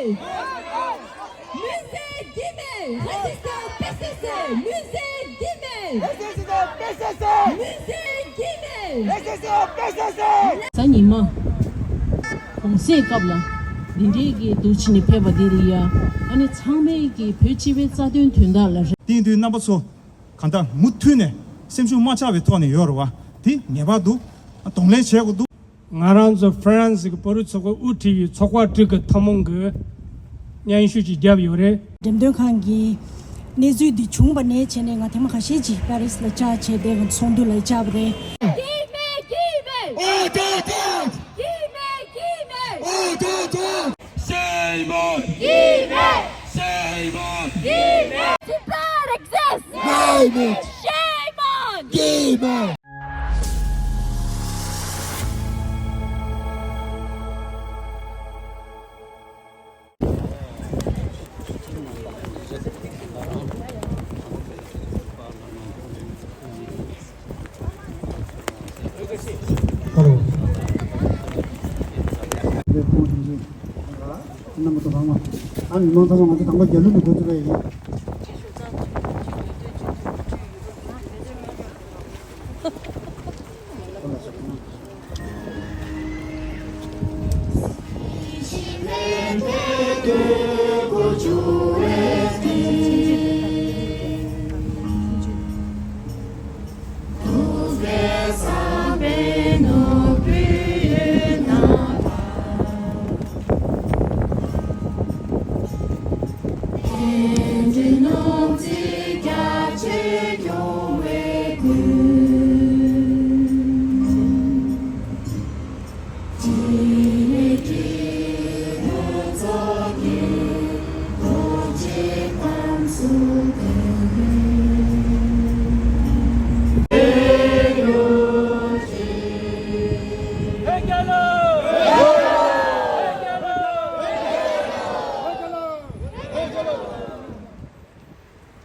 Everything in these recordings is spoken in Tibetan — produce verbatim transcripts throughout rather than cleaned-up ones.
Musée Guimet, résistez au P C C. Musée Guimet. Résistez au P C C. Musée Guimet. Résistez au P C C. གཟའ་ཉི་མ་གུང་སེང་སྐབས་ལ་འདི་འདྲའི་གི་འདུག་ཕྱིན་ནས་ཕེབས་པ་འདི་ལ་ཡ། ཨ་ནི་ཚང་མས་ཀྱི་བོད་སྤྱི་པའི་རྩ་དོན་དོན་དག་ལ་རེ། དེ་ཡིན་དུས་རྣམ་པ་ཚོ་གང་ལྟར་མུ་མཐུད་ནས་སེམས་ཤུགས་མ་ཆག་པའི་ཐོག་ནས་ཡོད་རེད་བ། དེ་ངེས་པར་དུ་གདོང་ལེན་བྱེད་དགོས་འདུག་ང་རང་ཚོ་ཧྥ་རན་སི་གི་བོད་རིགས་ཚོགས་པ་དབུ་ཁྲིད་ཀྱི་ཚོགས་པ་དྲུག་གི་ཐུན་མོང་གི་སྙན་ཞུ་ཅིག་བརྒྱབ་ཡོད་རེད། འགྲེམས་སྟོན་ཁང་གི་གནས་ཚུལ་འདི་བྱུང་བ་ནས་བྱས་ནས་ང་ཐེངས་མ་ཁ་ཤས་ཅིག་པེ་རིས་ལ་བཅར་བྱས་དེ་གི་ཚོགས་འདུ་ལ་བཅར་བ་རེད། Guimet, Guimet! Autotune! Guimet, Guimet! Autotune! Shame on! Guimet! Shame on! Guimet! Super exists! Guimet! Shame on! Guimet! ཧ་ལོ། རྣམ་པ་ཚོ་ཚང་མ། ཨ་ནི་མང་ཚང་མ་ང་ཚོ་དང་པོ་རྒྱ་ལུགས་ནས་འགོ་བཙུགས་པ་ཡིན།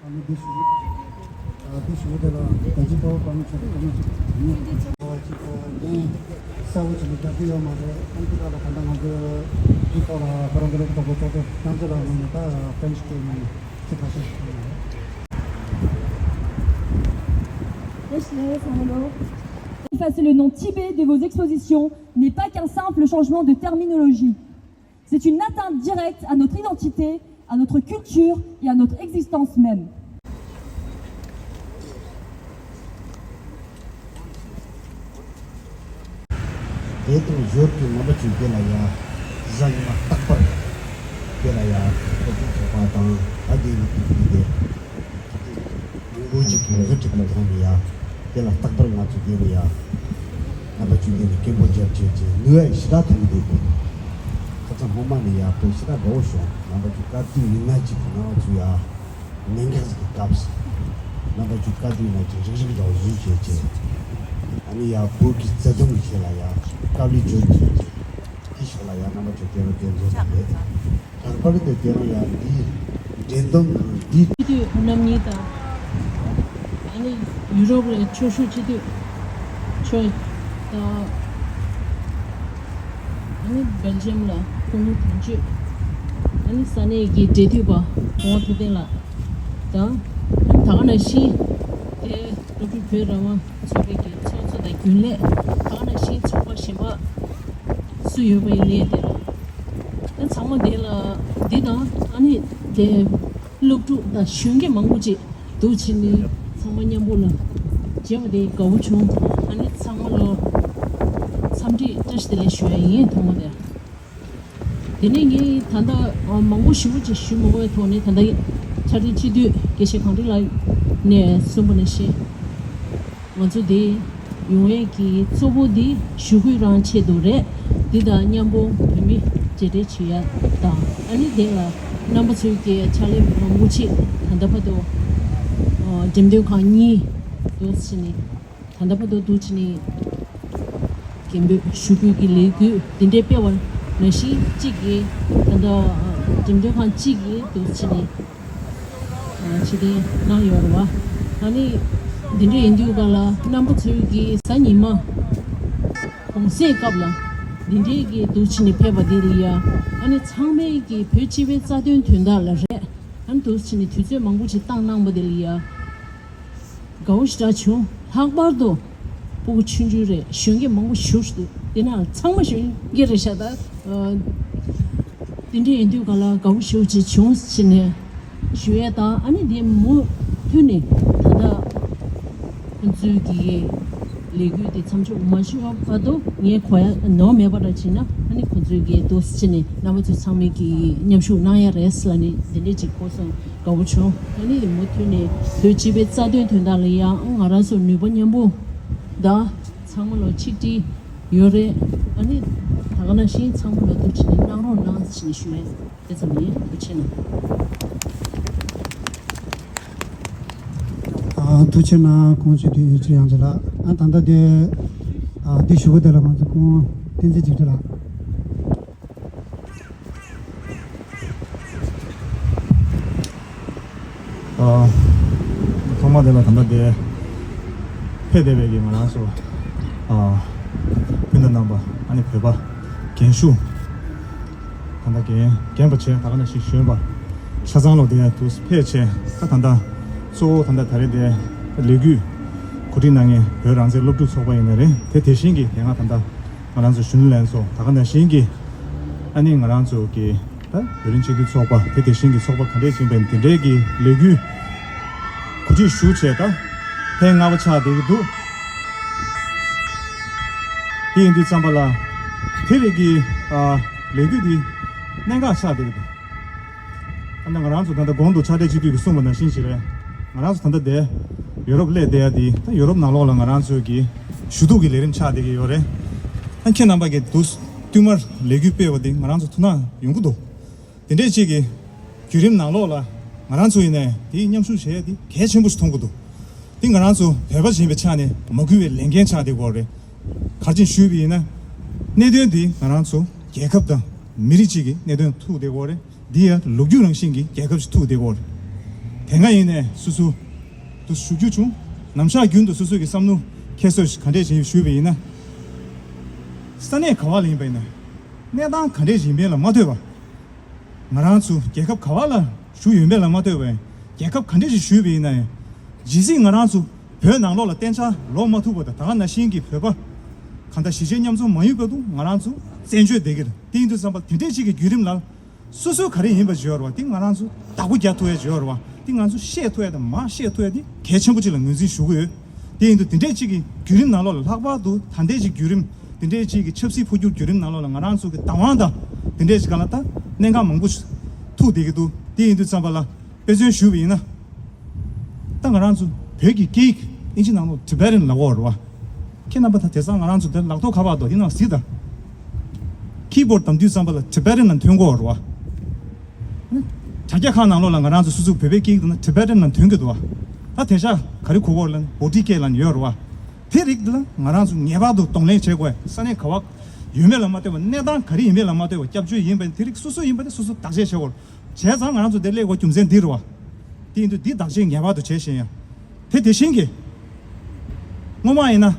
ཨ་ནི་འདི་ཞུ། ཨ་འདི་ཞུ་དེ་ལ་ད་ཅི་པོ་པ་མི་ཆོག་གི་མི་ཆོག་གི་ཨ་ཅི་པོ་ནི་ས་བོ་ཅི་ལི་རྒྱབ་ཀྱི་ཡོད་མ་རེད། ཨ་འདི་ག་ལ་ག་འདྲ་ང་ཚོ་ཅི་པོ་ལ་ཁོ་རང་གི་རེད་པོ་པོ་ཏོ་ཏོ་ནང་ཚོ་ལ་ངོ་ནས་ད་ཕྲེན་ཆི་སྐད་ནང་ཅི་ཁ་ཤས་ཤིག་ཡོད་མ་རེད། Effacer le nom Tibet de vos expositions n'est pas qu'un simple changement de terminologie. C'est une atteinte directe à notre identité, à notre culture et à notre existence même. དེ་དང་ཞོར་དུ་རྣམ་པ་ཚོས་དེ་ལ་ཡ་གཟའ་ཉི་མ་རྟག་པར་དེ་ལ་ཡ་སློབ་ཕྲུག་ཚོགས་པ་དང་ཨ་དེ་ནི་དེ་དེ་དེ། མང་པོ་ཅིག་གིས་འུ་ཚོ་ཁྲིད་པར་སོང་ནས་ཡ། དེ་ལ་རྟག་པར་ང་ཚོ་དེ་ནས་ཡ། རྣམ་པ་ཚོས་དེ་ནས་སྐད་འབོད་རྒྱབ་བྱས་བྱས་ནུས་པ་ཞེ་དྲག་ཐོན་གྱི་འདུག་ཁ་སང་སྔོན་མ་ནས་ཡ་དཔེ་ཞེ་དྲག་དགའ་བོ་བྱུང་། རྣམ་པ་ཚོས་བཀའ་དྲིན་མི་མངའ་ཅིག་གི་ནང་ཚུད་ཡ། གནད་འགག་ཅིག་གི་སྐབས་སུ། རྣམ་པ་ཚོས་བཀའ་དྲིན་མངའ་ཅིག་རིག་རིག་འདྲ་བོ་བཟོས་བྱས་བྱས། ཨ་ནི་ཡ་བོད་ཀྱི་བརྩེ་དུང་གི་ཆེད་ལ་ཡ། དཀའ་ལས་བརྗོད་བྱས་བྱས། དེ་ཕྱོགས་ལ་ཡང་རྣམ་པ་ཚོས་དེ་རུ་དེ་མཛད་པ་རེད། ལྷག་པར་དུ་དེ་རུ་ཡང་འདིའི་འགྲེམས་སྟོན་ཁང་འདི། སྤྱི་འཐུས་རྣམ་གཉིས་དང་། ཨ་ནི་ཡུ་རོབ་ལ་ཕྱོགས་བཞུགས་སྤྱི་འཐུས་ཆོས་དང་། ཨ་ནི་སྦེལ་ཇམ་ལ་སྐུ་ངོ་དོན་གཅོད། ཨ་ནི་ས་གནས་ཀྱི་འབྲེལ་མཐུད་པ་གོང་མ་ཐུབ་བསྟན་ལགས་དང་། ཨ་ནི་ད་ག་ནང་བཞིན་དེ་སློབ་ཕྲུག་བོད་རང་དབང་ཚོགས་པའི་གི་ཚོགས་གཙོ་དང་རྒྱུན་ལས། ད་ག་ནང་བཞིན་ཚོགས་པ་གཞན་པ་སུ་ཡོད་པ་ཡིན་ནའི་དེ། ད་ཚང་མ་འདི་ལ་འདི་དང་ཨ་ནི་དེ་སློབ་ཕྲུག་དང་གཞོན་སྐྱེས་མང་པོ་ཅིག་འདུག་བྱས་ནས་ཚང་མ་མཉམ་པོ་ལ་མཇལ་བ་དེ་དགའ་བོ་བྱུང་། ཨ་ནི་ཚང་མ་ལ་འཚམས་འདྲི་བཀྲ་ཤིས་བདེ་ལེགས་ཞུ་ཡ་ཡིན། ཐོག་མ་དེ། དེ་ནས་ངས་ད་ལྟ་མང་པོ་ཞེ་པོ་ཅིག་ཞུ་མ་དགོས་པའི་ཐོག་ནས། ད་ལྟ་ཕྱག་སྦྲེལ་སྤྱི་འཐུས་དགེ་བཤེས་གངས་ཅན་ལགས་ནས་གསུངས་པ་ནང་བཞིན། ང་ཚོ་འདི་ཡོང་ཡས་ཀྱི་གཙོ་བོ་འདི་ཞུ་སྐུལ་རང་ཆེད་དུ་རེད། འདི་དང་མཉམ་པོ་བོད་མི་མཇལ་འཕྲད་བྱེད་ཡ་དང་། ཨ་ནི་དེ་ལ་རྣམ་པ་ཚོའི་གི་ཕྱག་ལས་མང་པོ་ཅིག་ད་ལྟ་བར་དུ་འགྲེམས་སྟོན་ཁང་གཉིས་འདུག་བྱས་ནས། ད་ལྟ་བར་དུ་འདུག་བྱས་ནས་སྐད་འབོད་ཞུ་སྐུལ་གྱི་ལས་འགུལ་འདི་འདྲའི་སྤེལ་བ་ནང་བཞིན། གཅིག་གིས་ད་ལྟ་འགྲེམས་སྟོན་ཁང་གཅིག་གིས་འདུག་བྱས་ནས། ཕྱིར་འཐེན་གནང་ཡོད་རེད་བ། ཨ་ནི་འདི་འདྲ་ཡིན་དུས་ག་ལ་རྣམ་པ་ཚོས་ཀྱི་གཟའ་ཉི་མ་གུང་སེང་སྐབས་ལ་ འདི་འདྲའི་གི་འདུག་ཕྱིན་ནས་ཕེབས་པ་འདི་ལ་ཡ། ཨ་ནི་ཚང་མས་ཀྱི་བོད་སྤྱི་པའི་རྩ་དོན་དོན་དག་ལ་རེད། ཨ་ནི་འདུག་ཕྱིན་ནས་དུས་ཚོད་མང་པོ་ཞིག་བཏང་གནང་པ་འདི་ལ་ཡ། དགའ་བོ་ཞེ་དྲག་བྱུང་། ལྷག་པར་དུ་སྤུ་གུ་ཆུང་ཆུང་རེད། གཞོན་སྐྱེས་མང་པོ་ཞིག་འདུག་དེ་ན་ཚང་མ་གཞོན་སྐྱེས་རེད་ཤག་ད། དེ་འདྲ་ཡིན་དུས་ག་ལ་དགའ་བོ་ཞེ་པོ་ཅིག་བྱུང་ཟེར་ནས་ཞུ་ཡས་དང་། ཨ་ནི་དེ་མུ་མཐུད་ནས་ད་ལྟ་ཁོང་ཚོའི་གི་ལས་འགུལ་དེ་མཚམས་འཇོག་མ་ཞུ་བ་བར་དུ་ངས་གོ་ཡ་ནོར་མེད་པ་འདྲ་བྱས་ན། ཨ་ནི་ཁོང་ཚོའི་གི་འདུག་སེ་བྱས་ནས་རྣམ་པ་ཚོ་ཚང་མས་གི་མཉམ་ཞུགས་གནང་ཡ་རེད་ཟེར་ལབ་ནས་དེ་འདྲས་ཅིག་གོ་སོང་། དགའ་བོ་བྱུང་། ཨ་ནི་མུ་མཐུད་ནས་བོད་སྤྱི་པའི་རྩ་དོན་དོན་དག་ལ་ཡང་ང་རང་ཚོ་ནུས་པ་མཉམ་སྤུངས་དང་ཚང་མ་ལ་ཆིག་སྒྲིལ་ཡོད་རེད། ཨ་ནི་ད་ག་ནང་བཞིན་ཚང་མ་ལ་འདུག་སེ་གནང་རོགས་གནང་ཟེར་ནས་ཞུ་ཡས་དེ་ཙམ་ཡིན། ཐུགས་རྗེ་གནང་། ཨ། ཐུགས་རྗེ་གནང་། ཁོང་ཆེད་དུ་ཡོད་ཚུལ་ཡང་ཅི་ལགས། ཨ། ད་ལྟ་དེ། ཨ། དེ་ཞུ་བ་དེ་ལ་ང་ཚོ་ཁོང་བསྟན་འཛིན་འཇིགས་བྲལ་ལགས། ཨ། ཐོག་མ་དེ་ལ་ད་ལྟ་དེ་ཕེབས་བསྡད་པའི་གི་ང་རང་ཚོ། ཨ། སྤུན་ཟླ་རྣམ་པ། ཨ་ནི་བོད་པ་རྒན་ཤོས། ད་ལྟ་རྒན་རྒན་པ་བྱས། ད་ག་ནང་བཞིན་གཞོན་པ། ཆ་ཚང་ལོ་དེ་དུ་ཕེབས་བྱས། ད་ད་ལྟ་གཙོ་བོ་ད་ལྟ་ད་རེས་དེ་ལས་འགུལ་གོ་སྒྲིག་གནང་མཁན་བོད་རང་བཙན་སློབ་ཕྲུག་ཚོགས་པ་ཡིན་ནའི་རེད། དེ་དེ་བཞིན་གྱི་དེ་སྔ་ད་ལྟ་ང་རང་ཚོ་གཞོན་ནུ་ལྷན་ཚོགས། ད་ག་ནང་བཞིན་གྱི་ཨ་ནི་ང་རང་ཚོ་གི་ད་བོད་རིགས་སྤྱི་མཐུན་ཚོགས་པ། དེ་དེ་བཞིན་གྱི་ཚོགས་པ་ག་འདྲས་ཡིན་པའི་དེ་འདྲས་ཀྱི་ལས་འགུལ་གོ་སྒྲིག་ཞུ་བྱས། ད་ཐེངས་ལྔ་པ་ཆགས་བསྡད་ཀྱི་འདུག་དེ་ཡིན་དུས་ཙམ་པ་ལ་དེ་རིགས་ཀྱི། ཨ། ལས་འགུལ་འདི་གནད་འགག་ཆགས་བསྡད་ཀྱི་འདུག་ཨ་ནི་ང་རང་ཚོ་ད་ལྟ་གོང་དུ་ཕྱག་སྦྲེལ་སྤྱི་འཐུས་ཀྱིས་གསུངས་པ་ནང་བཞིན་ཞིག་རེད། ང་རང་ཚོ་ད་ལྟ་དེ་ཡུ་རོབ་སླེབས་བསྡད་ཡ་དེ། ད་ཡུ་རོབ་ནང་ལོགས་ལ་ང་རང་ཚོའི་གི་ཞུ་གཏུག་གི་ལས་རིམ་ཆགས་བསྡད་ཀྱི་ཡོད་རེད། ད་ཁྱེད་རྣམ་པ་གིས་དུས་དུས་མར་ལས་འགུལ་སྤེལ་བ་དེ་ང་རང་ཚོ་ཐུགས་སྣང་ཡོང་གི་འདུག་དེ་འདྲས་ཅིག་གི་བརྒྱུད་རིམ་ནང་ལོགས་ལ་ང་རང་ཚོ་ཡིན་ནའི་དེའི་མཉམ་ཞུགས་བྱེད་ཡ་དེ་གལ་ཆེན་པོ་ཞིག་མཐོང་གི་འདུག་དེ་ང་རང་ཚོ་བོད་པ་ཡིན་པའི་ཆ་ནས་མ་གུས་པའི་ལས་འགན་ཆགས་བསྡད་ཀྱི་ཡོད་རེད། ག་རེ་བྱས་ནས་ཞུས་པ་ཡིན་ན། གནད་དོན་འདི་ང་རང་ཚོ་རྒྱལ་ཁབ་དང་མི་རིགས་གཅིག་གི་གནད་དོན་ཐུག་བསྡད་ཀྱི་ཡོད་རེད། འདི་ཡང་ལོ་རྒྱུས་རང་བཞིན་གྱི་རྒྱལ་ཁབ་ཅིག་ཐུག་བསྡད་ཀྱི་ཡོད་རེད། དེ་སྔ་ཡིན་ནའི་སོ་སོ་དུ་ཞུ་རྒྱུ་བྱུང་། ནམ་ཞག་རྒྱུན་དུ་སོ་སོ་གི་བསམ་བློ་འཁྱེར་སྲོལ་ཞིག་ག་འདྲས་བྱས་ནས་ཞུས་པ་ཡིན་ན། ས་གནས་ག་བ་ལ་ཡིན་པ་ཡིན་ནའི་གནས་སྟངས་ག་འདྲས་ཡིན་པ་ལ་མ་ལྟོས་པར། ང་རང་ཚོ་རྒྱལ་ཁབ་ག་བ་ལ་བཞུགས་ཡོད་མེད་ལ་མ་ལྟོས་པར། རྒྱལ་ཁབ་ག་འདྲས་ཞིག་བཞུགས་པ་ཡིན་ན་ཡང་། ཇི་སྲིད་ང་རང་ཚོ་བོད་ནང་ལོགས་ལ་གཏན་འཇགས་ལོག་མ་ཐུབ་པ་དང་། ད་ག་ནང་བཞིན་གྱི་བོད་པ་གང་ལྟར་གཞིས་བྱེས་མཉམ་འཛོམས་མ་ཡོང་བར་དུ་ང་རང་ཚོ་བཙན་བྱོལ་བསྡད་ཀྱི་རེད། དེ་ཡིན་དུས་ཙམ་པ་དེ་འདྲས་ཅིག་གི་བརྒྱུད་རིམ་ལ་སོ་སོ་ག་རེ་ཡིན་པ་བརྗོད་ར་བ། དེ་ང་རང་ཚོ་བདག་པོ་རྒྱག་ཐུབ་ཡ་བརྗོད་ར་བ། དེ་ང་ཚོ་བཤད་ཐུབ་ཡ་དང་མ་བཤད་ཐུབ་ཡ་དེ་གལ་ཆེན་པོ་ཅིག་ལ་ངོས་འཛིན་ཞུ་གི་ཡོད། དེ་ཡིན་དུས་དེ་འདྲས་ཅིག་གི་བརྒྱུད་རིམ་ནང་ལོགས་ལ། ལྷག་པར་དུ་ད་ལྟའི་ཅིག་བརྒྱུད་རིམ་དེ་འདྲས་ཅིག་གི་ཆབ་སྲིད་འཕོ་འགྱུར་བརྒྱུད་རིམ་ནང་ལོགས་ལ་ང་རང་ཚོ་གི་བདག་དབང་དང་དེ་འདྲས་ཅིག་ག་ལ་ད་གནད་འགག་མང་པོ་ཞིག་ཐུག་བསྡད་ཀྱི་འདུག་དེ་ཡིན་དུས་ཙམ་པ་ལ་དཔེ་མཚོན་ཞུས་པ་ཡིན་ན། ད་ང་རང་ཚོ་བོད་ཀྱི་སྐད་ཡིག་ཨིན་ཇི་ནང་ལོགས་Tibetan་ལབ་ཀྱི་ཡོད་རེད་བ། ཁྱེད་རྣམ་པ་ད་དེང་སང་ང་རང་ཚོ་དེ་ལག་ཐོག་ཁ་པར་དང་དེ་ནང་གཟིགས་དང་། ཁི་བོར་བདམས་དུས་ཙམ་པ་ལ་Tibetan་ལ་ཐོན་གྱི་ཡོད་རེད་བ། དྲ་རྒྱ་ཁག་ནང་ལོགས་ལ་ང་རང་ཚོ་སོ་སོའི་བོད་པའི་སྐད་ཡིག་དང་Tibetan་ལ་ཐོན་གྱི་འདུག་བ། ད་དེང་སང་ག་རེ་གོ་གི་ཡོད་ལབ་ན་བྷོ་ཊི་སྐད་ལབ་ནས་ཡོད་རེད་བ། དེ་རིགས་འདི་ལ་ང་རང་ཚོ་ངེས་པར་དུ་གདོང་ལེན་བྱེད་དགོས། ས་གནས་ག་བ་ཡོད་མེད་ལ་མ་ལྟོས་པར། གནས་སྟངས་ག་རེ་ཡིན་མིན་ལ་མ་ལྟོས་པར། སྐྱབས་བཅོལ་ཡིན་པ་ཡིན་ན་དེ་རིགས་སོ་སོ་ཡིན་པ་ཡིན་ན་སོ་སོ་བདག་གཅེས་བྱེད་དགོས། བྱས་ཙང་ང་རང་ཚོ་འདིར་སླེབས་དགོས་རྒྱུ་མཚན་འདི་རེད་བ། དེ་ཡིན་དུས་འདི་བདག་གཅེས་ངེས་པར་དུ་བྱས་ཤེས་ཡ། དེ་དེ་བཞིན་གྱི་སྔོན་མ་ཡིན་ན་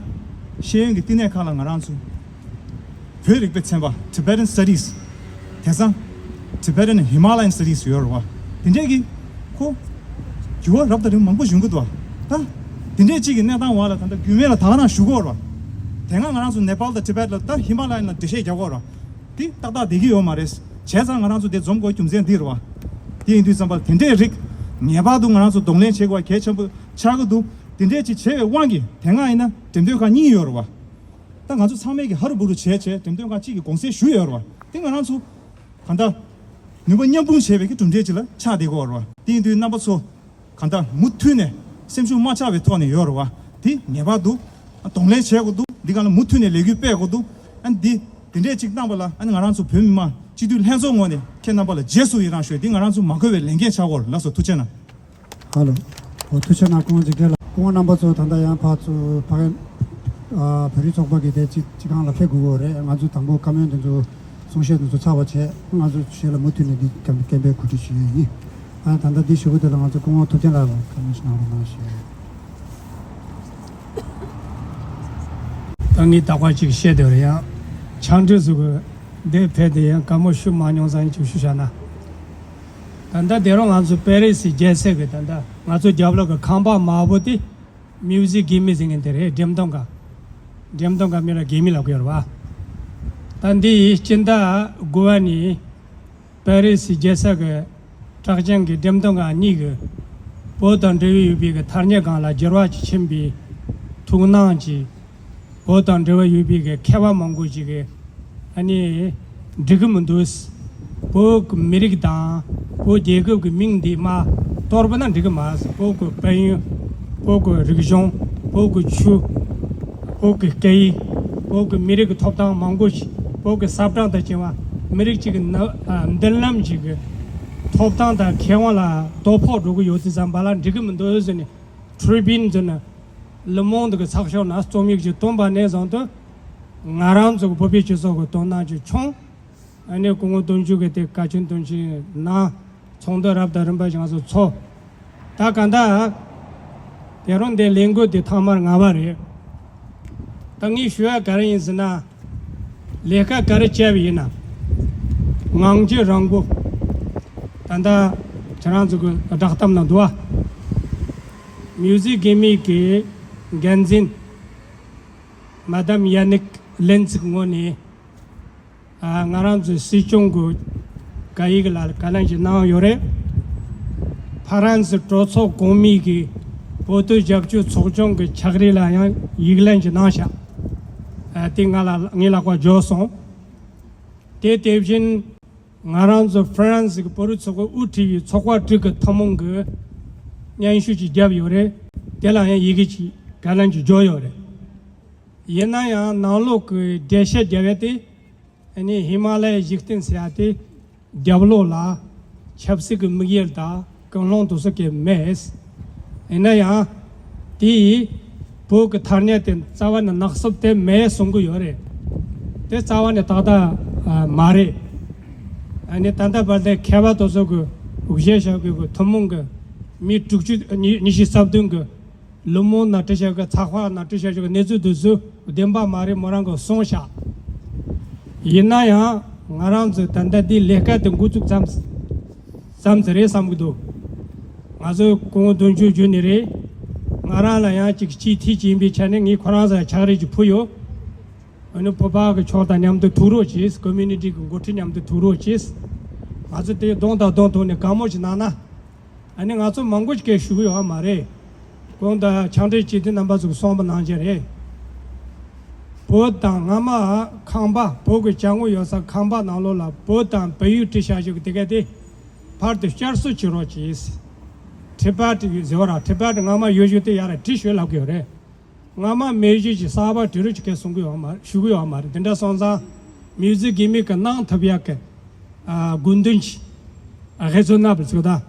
ཤེས་ཡོན་གྱི་བསྟི་གནས་ཁག་ལ་ང་རང་ཚོ་བོད་རིག་པའི་ཚན་པ་Tibetan Studies། དེང་སང་Tibetan Himalayan Studies་ཡོད་རེད་བ། དེ་འདྲས་ཀྱི་ཁོ་འགྱུར་བ་རབ་དང་རིམ་མང་པོ་བྱུང་གི་འདུག་བ། ད་དེ་འདྲས་གཅིག་གི་གནས་སྟངས་འོག་ལ་ད་ལྟ་རྒྱུས་མེད་ལ་ད་ག་རང་བཞུགས་ཀྱི་ཡོད་རེད་བ། དེ་སྔ་ང་རང་ཚོ་ནེ་པཱལ་དང་ཊི་བེཊ་ལ་ད་ཧི་མ་ལ་ཡ་ལ་འགྲེལ་བཤད་རྒྱག་གི་ཡོད་རེད་བ། དེ་ཏག་ཏག་བསྡད་ཀྱི་ཡོད་མ་རེད། བྱས་ཙང་ང་རང་ཚོ་དེ་འཛོམས་དགོས་རྒྱུ་མཚན་འདི་རེད་བ། དེ་ཡིན་དུས་ཙམ་པ་དེ་འདྲའི་རིགས་ངེས་པར་དུ་ང་རང་ཚོ་གདོང་ལེན་བྱེད་དགོས་པ་གལ་ཆེན་པོ་ཆགས་ཀྱི་འདུག་དེ་འདྲས་ཅིག་བྱས་པའི་དབང་གིས་དེ་སྔ་ཡིན་ན་འགྲེམས་སྟོན་ཁང་གཉིས་ཡོད་རེད་བ། ད་ང་ཚོ་ཚང་མས་ཀྱི་ཧ་རུ་བུ་རུ་བྱས་བྱས་འགྲེམས་སྟོན་ཁང་གཅིག་གི་གུང་སེང་ཞུས་ཡོད་རེད་བ། དེ་ང་རང་ཚོ་གང་ལྟར་ནུས་པ་མཉམ་སྤུངས་བྱས་པའི་གི་གྲུབ་འབྲས་ཅིག་ལ་ཆགས་བསྡད་ཀྱི་ཡོད་རེད་བ། དེ་ཡིན་དུས་རྣམ་པ་ཚོ་གང་ལྟར་མུ་མཐུད་ནས་སེམས་ཤུགས་མ་ཆག་པའི་ཐོག་ནས་ཡོད་རེད་བ། དེ་ངེས་པར་དུ་གདོང་ལེན་བྱེད་དགོས་འདུག་འདི་ག་ལ་མུ་མཐུད་ནས་ལས་འགུལ་སྤེལ་དགོས་འདུག་ཨ་ནི་འདི་འདི་འདྲས་ཅིག་གནང་པ་ལ། ཨ་ནི་ང་རང་ཚོ་བོད་མི་མང་སྤྱི་འཐུས་ལྷན་ཚོགས་ངོས་ནས་ཁྱེད་རྣམ་པ་ལ་རྗེས་སུ་ཡི་རང་ཞུ། འདི་ང་རང་ཚོ་མ་གུས་པའི་ལས་འགན་ཆགས་ཀྱི་ཡོད་རེད། ལགས་སོ། ཐུགས་རྗེ་གནང་། ཧ་ལོ། འོ། ཐུགས་རྗེ་གནང་། ཁོང་འཇིགས་བྲལ་ལགས། སྐུ་ངོ་རྣམ་པ་ཚོ་ད་ལྟ་ཡང་ཕར་ཚུར་ཕ་གི་ཨ་བོད་རིགས་ཚོགས་པ་གི་དེ་སྤྱི་སྤྱི་ཁང་ལ་ཕེབས་དགོས་ཀྱི་ཡོད་རེད། ང་ཚོ་དང་པོ་བཀའ་མོལ་འདི་ཚོ་གསུང་བཤད་འདི་ཚོ་ཚར་བ་བྱས། ང་ཚོ་ཞལ་ལ་མུ་མཐུད་ནས་འདི་སྐད་སྐད་འབོད་གོ་སྒྲིག་ཞུ་ཡས་ཡིན། ཨ། ད་ལྟ་འདི་ཞུ་གི་དེ་ལ་ང་ཚོ་སྐུ་ངོ་ཐུབ་བསྟན་ལགས་ལ་བཀའ་མོལ་ཞིག་གནང་རོགས་གནང་ཞུ་ཡས། ད་ངས་རྟག་པར་ཅིག་བཤད་དེ་རེད་ཡང་། ཆང་འདྲི་ཟུག་གི་འདི་ཕེབས་དེ་ཡང་དགའ་མོ་ཞུ་མ་མྱོང་ཙང་ཡིན་ཅིག་ཞུ་བྱ་ན། ད་ལྟ་དེ་རིང་ང་ཚོ་པེ་རི་སི་རྒྱལ་ས་གི་ད་ལྟ་ང་ཚོ་རྒྱབ་ལོགས་གི་ཁང་པ་དམར་པོ་དེ་མིའུ་ཟི་གི་མི་ཟེར་མཁན་དེ་རེད། འགྲེམས་སྟོན་ཁང་། འགྲེམས་སྟོན་ཁང་མིང་ལ་གི་མི་ལབ་ཀྱི་ཡོད་རེད་བ། ད་འདི་ཡི་སྤྱི་ཟླ་དགུ་པ་ནས་པེ་རི་སི་རྒྱལ་ས་གི་གྲགས་ཅན་གྱི་འགྲེམས་སྟོན་ཁང་གཉིས་ཀྱི་བོད་དང་འབྲེལ་བ་ཡོད་པའི་གི་ཐ་སྙད་སྒང་ལ་འགྱུར་བ་ཅིག་ཕྱིན་པའི་ཐུགས་སྣང་གིས། བོད་དང་འབྲེལ་བ་ཡོད་པའི་གི་མཁས་པ་མང་པོ་ཞིག་གིས་ཨ་ནི་འགྲིག་གི་མི་འདུག། བོད་ཀྱི་མི་རིགས་དང་བོད་རྒྱལ་ཁབ་ཀྱི་མིང་འདི་མར་གཏོར་བ་ན་འགྲིག་གི་མ་རེད། བོད་ཀྱི་དཔལ་ཡོན། བོད་ཀྱི་རིག་གཞུང་། བོད་ཀྱི་ཆོས། བོད་ཀྱི་སྐད་ཡིག། བོད་ཀྱི་མི་རིགས་ཀྱི་ཐོབ་ཐང་མང་པོ་ཞིག། བོད་ཀྱི་ཟབ་སྦྲགས་དང་བཅས་པ་མི་རིགས་གཅིག་གི་ན་ཨ་མདུན་ལམ་ཞིག་གི་ཐོབ་ཐང་དང་ཁེ་དབང་ལ་དོ་ཕོག་འགྲོ་གི་ཡོད་དུས་ཙམ་པ་ལ་འགྲིག་གི་མི་འདུག་ཟེར་ནས། ཁྲུ་བིན་ཟེར་ནས་ལི་མོན་དུ་གི་ཚགས་ཤོག་ནང་རྩོམ་ཡིག་ཅིག་བཏོན་པ་ནས་བཟུང་སྟེ། ང་རང་ཚོ་བོད་པའི་སྤྱི་ཚོགས་ཀྱི་དོ་སྣང་ཅིག་བྱུང་། ཨ་ནི་སྐུ་ངོ་དོན་གཅོད་ཀྱིས་དེ་བཀའ་ཆོས་དོན་གཅོད་གནང་། ཚོགས་འདུ་རབ་དང་རིམ་པ་ཞིག་ང་ཚོ་ཚོགས། ད་ག་ད་དེ་རིང་དེ་ལས་འགུལ་དེ་ཐོག་མར་ང་བ་རེད། ད་ངས་ཞུ་ཡ་ག་རེ་ཡིན་ཟེར་ན། ལས་ཀ་ག་རེ་བྱས་པ་ཡིན་ན། ངང་རྒྱུད་རིང་པོ། ད་ལྟ་ཁྱེད་རང་ཚོ་གི་བསྒྲགས་གཏམ་ནང་འདུག་བ། མིའུ་ཟི་གི་མི་གི་འགན་འཛིན་མ་དམ་ཡ་ནིག་ལིན་ཚིག་ངོས་ནས། ཨ། ང་རང་ཚོའི་སྲིད་སྐྱོང་གི་བཀའ་ཡིག་ལ་བཀའ་ལན་ཞིག་གནང་ཡོད་རེད། ཕ་རན་སི་གྲོས་ཚོགས་གོང་མའི་གི་བོད་དོན་རྒྱབ་སྐྱོར་ཚོགས་ཆུང་གི་ཕྱག་རེས་ལ་ཡང་ཡིག་ལན་ཞིག་གནང་ཤག། ཨ། དེ་ང་ལ་ངའི་ལག་པར་འབྱོར་སོང་། དེ་དེ་བཞིན་ང་རང་ཚོ་ཧྥ་རན་སི་གི་བོད་རིགས་ཚོགས་པས་དབུ་ཁྲིད་པའི་ཚོགས་པ་དྲུག་གི་ཐུན་མོང་གི་སྙན་ཞུ་ཅིག་བརྒྱབ་ཡོད་རེད། དེ་ལ་ཡང་ཡི་གེ་ཅིག་བཀའ་ལན་ཅིག་འབྱོར་ཡོད་རེད། ཡིན་ན་ཡང་ནང་ལོགས་ཀྱི་འགྲེལ་བཤད་རྒྱབ་ཡ་དེ། ཨ་ནི་ཧི་མ་ལ་ཡའི་འཇིག་རྟེན་ཟེར་ཡ་དེ་རྒྱབ་ལོགས་ལ་ཆབ་སྲིད་ཀྱི་དམིགས་ཡུལ་དང་ཀུན་སློང་དེ་ཚོ་གས་མེད། ཡིན་ན་ཡང་དེ་ཡིས་བོད་ཀྱི་ཐ་སྙད་དེ་རྩ་བ་ནས་ནག་སུབ་དེ་མེད་གསུང་གི་ཡོད་རེད། དེ་རྩ་བ་ནས་ཏག་ཏག་ཨ་མ་རེད། ཨ་ནི་ད་ལྟ་བར་དུ་མཁས་པ་དེ་ཚོ་གི་འུ་བཞེས་བཞག་པའི་གི་ཐུན་མོང་གི་མི་དྲུག་ཅུ་ཉི་ཉི་ཤུ་རྩ་བདུན་གི་ལི་མོན་ན་བྲིས་བཞག་གི་ཚགས་པར་ན་བྲིས་བཞག་གི་གནས་ཚུལ་དེ་ཚོ་བདེན་པ་མ་རེད་མོ་རང་གིས་གསུངས་ཤག། ཡིན་ན་ཡང་ང་རང་ཚོས་ད་ལྟ་འདི་ལས་ཀ་དེ་འགོ་བཙུགས་ཙམ་ཙམ་ཟིག་རེད་བསམ་གི་འདུག། ང་ཚོས་སྐུ་ངོ་དོན་གཅོད་བརྒྱུད་ནས་རེད། ང་རང་ལ་ཡང་ཅིག་སྤྱི་འཐུས་ཅིག་ཡིན་པའི་ཆ་ནས་ངས་ཁོ་རང་ཚོ་ལ་ཕྱག་རེ་ཅིག་ཕུལ་ཡོད། ཨ་ནི་བོད་པ་གི་ཕྱོགས་དང་མཉམ་དུ་ཐུག་རོགས་གྱིས། ཀོ་མུ་ནི་ཊི་གི་འགོ་ཁྲིད་མཉམ་དུ་ཐུག་རོགས་གྱིས། ང་ཚོ་དེ་གདོང་དང་གདོང་ཐུག་ནས་བཀའ་མོལ་ཅིག་གནང་ན། ཨ་ནི་ང་ཚོ་མང་པོ་ཞིག་གིས་ཞུ་གི་ཡོད་མ་རེད། གོང་དུ་ཕྱག་སྦྲེལ་སྤྱི་འཐུས་རྣམ་པ་ཚོས་གསུངས་པ་ནང་བཞིན་རེད། བོད་དང་སྔ་མ་ཁང་པ། བོད་ཀྱི་ཅ་དངོས་ཡོད་ས་ཁང་པ་ནང་ལོགས་ལ་བོད་དང་བལ་ཡུལ་བྲིས་བཞག་ཞིག་དེ་ག་དེ་ཕར་དུ་བསྐྱར་གསོ་བྱེད་རོགས་གྱིས། ཊི་བེཊ་ཟེར་བ་ར། ཊི་བེཊ་སྔ་མ་ཡོད་ཞིག་དེ་ཡར་བྲིས་ཤོག་ལབ་ཀྱི་ཡོད་རེད། སྔ་མ་མེད་ཞིག་གི་གསར་པ་བྲིས་རོགས་གྱིས་གསུང་གི་ཡོད་མ་རེད། ཞུ་གི་ཡོད་མ་རེད། དེ་འདྲ་སོང་ཙང་མིའུ་ཟི་གི་མི་གི་གནང་ཐུབ་ཡག་གི་ཨ་དགོས་འདུན་ཅིག་རེ་ཟོ་ན་བལ་ཟེར་གི་ད།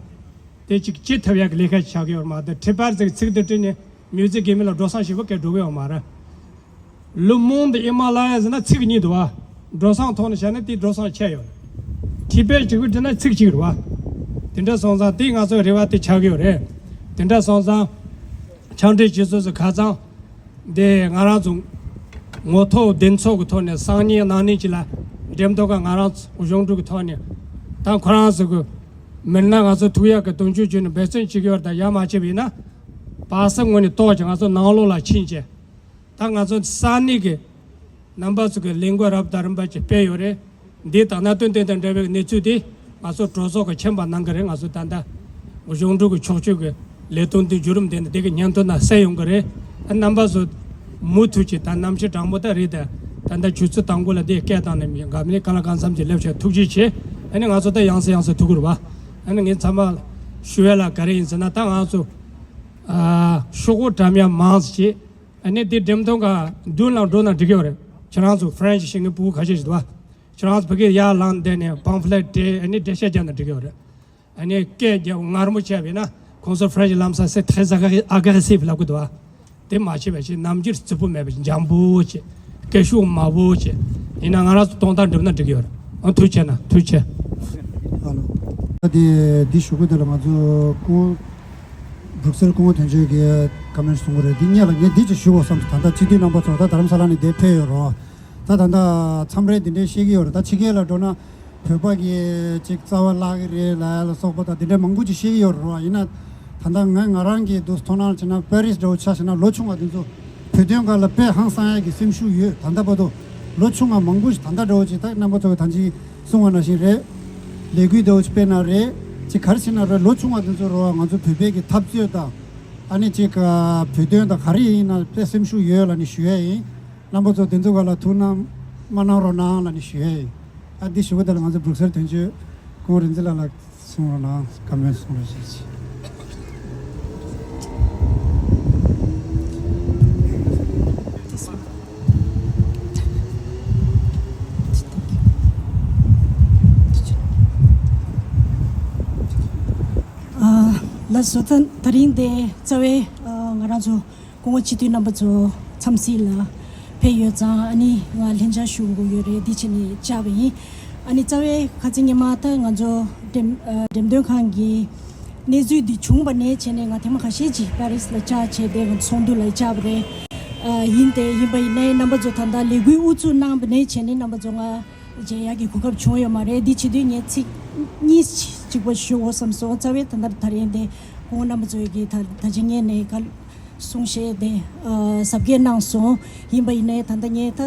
དེ་ཅིག་བྱེད་ཐུབ་ཡག་གི་ལས་ཀ་ཅིག་ཆགས་ཀྱི་ཡོད་མ་རེད། ཊི་བེཊ་ཟེར་གི་ཚིག་དེ་བྲིས་ནས་མིའུ་ཟི་གི་མི་ལ་འགྲོ་སོང་ཞེ་པོ་གས་འགྲོ་གི་ཡོད་མ་རེད། ལི་མོན་དི་ཧི་མ་ལ་ཡ་ཟེར་ན་ཚིག་གཉིས་འདུག་བ། འགྲོ་སོང་ཐོག་ནས་བཤད་ན་དེ་འགྲོ་སོང་ཆེ་ཡོད། ཊི་བེཊ་ཅིག་བྲིས་ན་ཚིག་གཅིག་རེད་བ། དེ་འདྲ་སོང་ཙང་དེ་ང་ཚོའི་རེ་བ་དེ་ཆགས་ཀྱི་ཡོད་རེད། དེ་འདྲ་སོང་ཙང་ཕྱག་སྦྲེལ་སྤྱི་ཚོགས་སུ་ཁ་ཚང་དེ་ང་རང་ཚོ་ངོ་ཐོག་བདེན་འཚོལ་གྱི་ཐོག་ནས་སང་ཉིན་གནངས་ཉིན་ཅིག་ལ་འགྲེམས་སྟོན་ཁང་ང་རང་ཚོ་གཞུང་འབྲུག་གི་ཐོག་ནས། ད་ཁོ་རང་ཚོ་གི་མི་སྣ་ང་ཚོ་ཐུག་ཡག་གི་དོན་གཅོད་བྱས་ནས་འབད་བརྩོན་བྱེད་ཀྱི་ཡོད་རེད། ད་ཡར་མ་བྱས་པ་ཡིན་ན་པ་སེ་ངོས་ནས་གཏོར་བྱས་ང་ཚོ་ནང་ལོགས་ལ་ཕྱིན་བྱས། ད་ང་ཚོ་ས་གནས་ཀྱི་རྣམ་པ་ཚོ་གི་ལས་འགུལ་རབ་དང་རིམ་པ་ཅིག་སྤེལ་ཡོད་རེད། འདི་དང་གནད་དོན་དེ་དང་འབྲེལ་བའི་གནས་ཚུལ་དེ་ང་ཚོ་གྲོས་ཚོགས་ཀྱི་ཁྱིམ་པ་གནང་གི་རེད། ང་ཚོ་ད་ལྟ་གཞུང་འབྲུག་གི་ཕྱོགས་བསྐྱོད་ཀྱི་ལས་དོན་དེ་བརྒྱུད་རིམ་དེ་ནི་དེ་གི་སྙན་ཐོ་ནང་གསལ་ཡོང་གི་རེད། ཨ་རྣམ་པ་ཚོ་མུ་མཐུད་ཀྱིས་ད་གནམ་གཤིས་གྲང་མོ་ད་རེད། ད་ད་ལྟ་ཆུ་ཚོད་དང་པོ་ལ་དེ་སྐད་བཏང་ནས་མི་འགའ་མི་གང་ལ་གང་འཚམ་གྱི་སླེབས་བྱས་ཐུགས་རྗེ་ཆེ། ཨ་ནི་ང་ཚོ་ད་ཡང་སེ་ཡང་སེ་ཐུག་གི་རེད་བ། ཨ་ནི་ངས་ཚང་མ་ཞུ་ཡ་ལ་ག་རེ་ཡིན་ཟེར་ན། ད་ང་ཚོ་ཨ་ཤོག་གུ་བཀྲམ་ཡ་མང་ཙམ་བྱས། ཨ་ནི་དེ་འགྲེམས་སྟོན་ཁང་མདུན་ལ་འགྲོ་ན་འགྲིག་གི་ཡོད་རེད། ཁྱེད་རང་ཚོ་ཧྥ་རན་སི་ཤེས་མཁན་ཕྲུ་གུ་ཁ་ཤས་ཤིག་འདུག་བ། ཁྱེད་རང་ཚོ་ཕ་གིར་ཡར་ལངས་བསྡད་ནས་པམ་ཕ་ལེཊ་སྤྲད། ཨ་ནི་འགྲེལ་བཤད་རྒྱབ་ན་འགྲིག་གི་ཡོད་རེད། ཨ་ནི་སྐད་རྒྱབ་ངར་མོ་བྱས་པ་ཡིན་ན་ཁོང་ཚོ་ཧྥ་རན་སི་ལམ་སང་c'est très agressif ལབ་གི་འདུག་བ། དེ་མ་བྱས་པ་བྱས། ནམ་རྒྱུན་རྫིག་པོ་མེད་པ་བྱས། འཇམ་པོ་བྱས། སྐད་ཤུགས་དམའ་པོ་བྱས། ཡིན་ན་ང་རང་ཚོ་གཏོང་སྟངས་འགྲུབ་ན་འགྲིག་གི་ཡོད་རེད། ཨ་ཐུགས་རྗེ་ཆེ་ན། ཐུགས་རྗེ་ཆེ། ཨ་ལོ། ད་དེ་འདི་ཞུ་གི་དེ་ལ་ང་ཚོ་སྐུ་སྦྲུག་སེལ་སྐུ་ངོ་དོན་གཅོད་ཀྱིས་བཀའ་མོལ་གསུང་གི་རེད། འདི་སྔོན་ལ་ངས་འདི་ཅིག་ཞུ་དགོས་བསམ་སོང་། ད་ལྟ་སྤྱི་འཐུས་རྣམ་པ་ཚོ་ད་རྡ་རམ་ས་ལ་ནས་འདིར་ཕེབས་ཡོད་རེད། ད་ད་ལྟ་མཚམས་རེ་འདི་འདྲའི་བཤད་ཀྱི་ཡོད་རེད། ད་ཕྱི་རྒྱལ་ལ་འགྲོ་ན་བོད་པ་གི་ཅིག་རྩ་བ་བརླག་གི་རེད་ལ་ལ་སོགས་པ་ད་འདི་འདྲའི་མང་པོ་ཅིག་བཤད་ཀྱི་ཡོད་རེད་བ། ཡིན་ན་ད་ལྟ་ང་ང་རང་གི་འདུག་མཐོང་སྣང་བྱས་ན་པེ་རིས་འདྲ་བོ་ཆ་བཞག་ན་ལོ་ཆུང་བ་འདི་ཚོ་བོད་དོན་སྒང་ལ་དཔེ་ཧང་སང་ཡ་གི་སེམས་ཤུགས་ཡོད། ད་ལྟ་བར་དུ་ལོ་ཆུང་བ་མང་པོ་ཞིག་ད་ལྟ་འདྲ་བོ་ཅིག་ད་རྣམ་པ་ཚོ་གི་ད་ཅིག་གསུང་བ་ནང་བཞིན་རེད། ལས་འགུལ་འདྲ་བོ་ཅིག་སྤེལ་ན་རེད། ཅིག་ག་རེ་བྱས་ན་རེད། ལོ་ཆུང་བ་འདི་ཚོ་རེད་བ། ང་ཚོ་བོད་པའི་གི་འཐབ་རྩོད་དང་ཨ་ནི་ཅིག་བོད་དོན་དང་ག་རེ་ཡིན་ན་དཔེ་སེམས་ཤུགས་ཡོད་ལ་ནི་ཞུ་ཡ་ཡིན། རྣམ་པ་ཚོ་དེ་ཚོ་ག་ལ་ཐུགས་སྣང་མ་གནང་རོགས་གནང་ལ་ནི་ཞུ་ཡ་ཡིན། ཨ་འདི་ཞུ་བ་དེ་ལ་ང་ཚོ་སྦྲུག་སེལ་དོན་གཅོད་ཁོང་རིག་འཛིན་ལགས་ལ་གསུང་རོགས་གནང་། བཀའ་མོལ་གསུང་རོགས་ཞེས་ཨ། ལགས་སོ། ད་ད་རིང་དེ་རྩ་བའི་ཨ་ང་རང་ཚོ་སྐུ་ངོ་སྤྱི་འཐུས་རྣམ་པ་ཚོ་འཚམས་གཟིགས་ལ་ཕེབས་ཡོད་ཙང་། ཨ་ནི་ང་ལྷན་བཅར་ཞུ་དགོས་ཡོད་རེད། འདི་བྱས་ནས་བཅར་བ་ཡིན། ཨ་ནི་རྩ་བའི་ཁ་སང་ཉི་མ་ད་ང་ཚོ་འགྲེམས་ཨ་འགྲེམས་སྟོན་ཁང་གི་གནས་ཚུལ་འདི་བྱུང་བ་ནས་བྱས་ནས་ང་ཐེངས་མ་ཁ་ཤས་ཅིག་པེ་རིས་ལ་བཅར་བྱས་ཏེ་ང་ཚོ་ཚོགས་འདུ་ལ་བཅར་བ་རེད། ཨ་ཡིན་ཏེ་ཡིན་པ་ཡིན་ནའི་རྣམ་པ་ཚོ་ད་ལྟ་ལས་འགུལ་དབུ་འཛུགས་གནང་བ་ནས་བྱས་ནས་རྣམ་པ་ཚོ་ང་མཇལ་ཡག་གི་གོ་སྐབས་བྱུང་ཡོད་མ་རེད། འདི་བྱེད་དུས་ངས་ཚིག་གཉིས་གཅིག་པ་ཞུ་འོ་བསམ་སོང་། རྩ་བའི་ད་ལྟ་ད་རེས་འདི་ཁོང་རྣམ་པ་ཚོའི་གི་ད་ད་ཅི་ངས་ནས་ག་གསུང་བཤད་དེ་ཨ་གཟབ་རྒྱས་གནང་སོང་། ཡིན་པ་ཡིན་ནའི་ད་ལྟ་ངས་ད་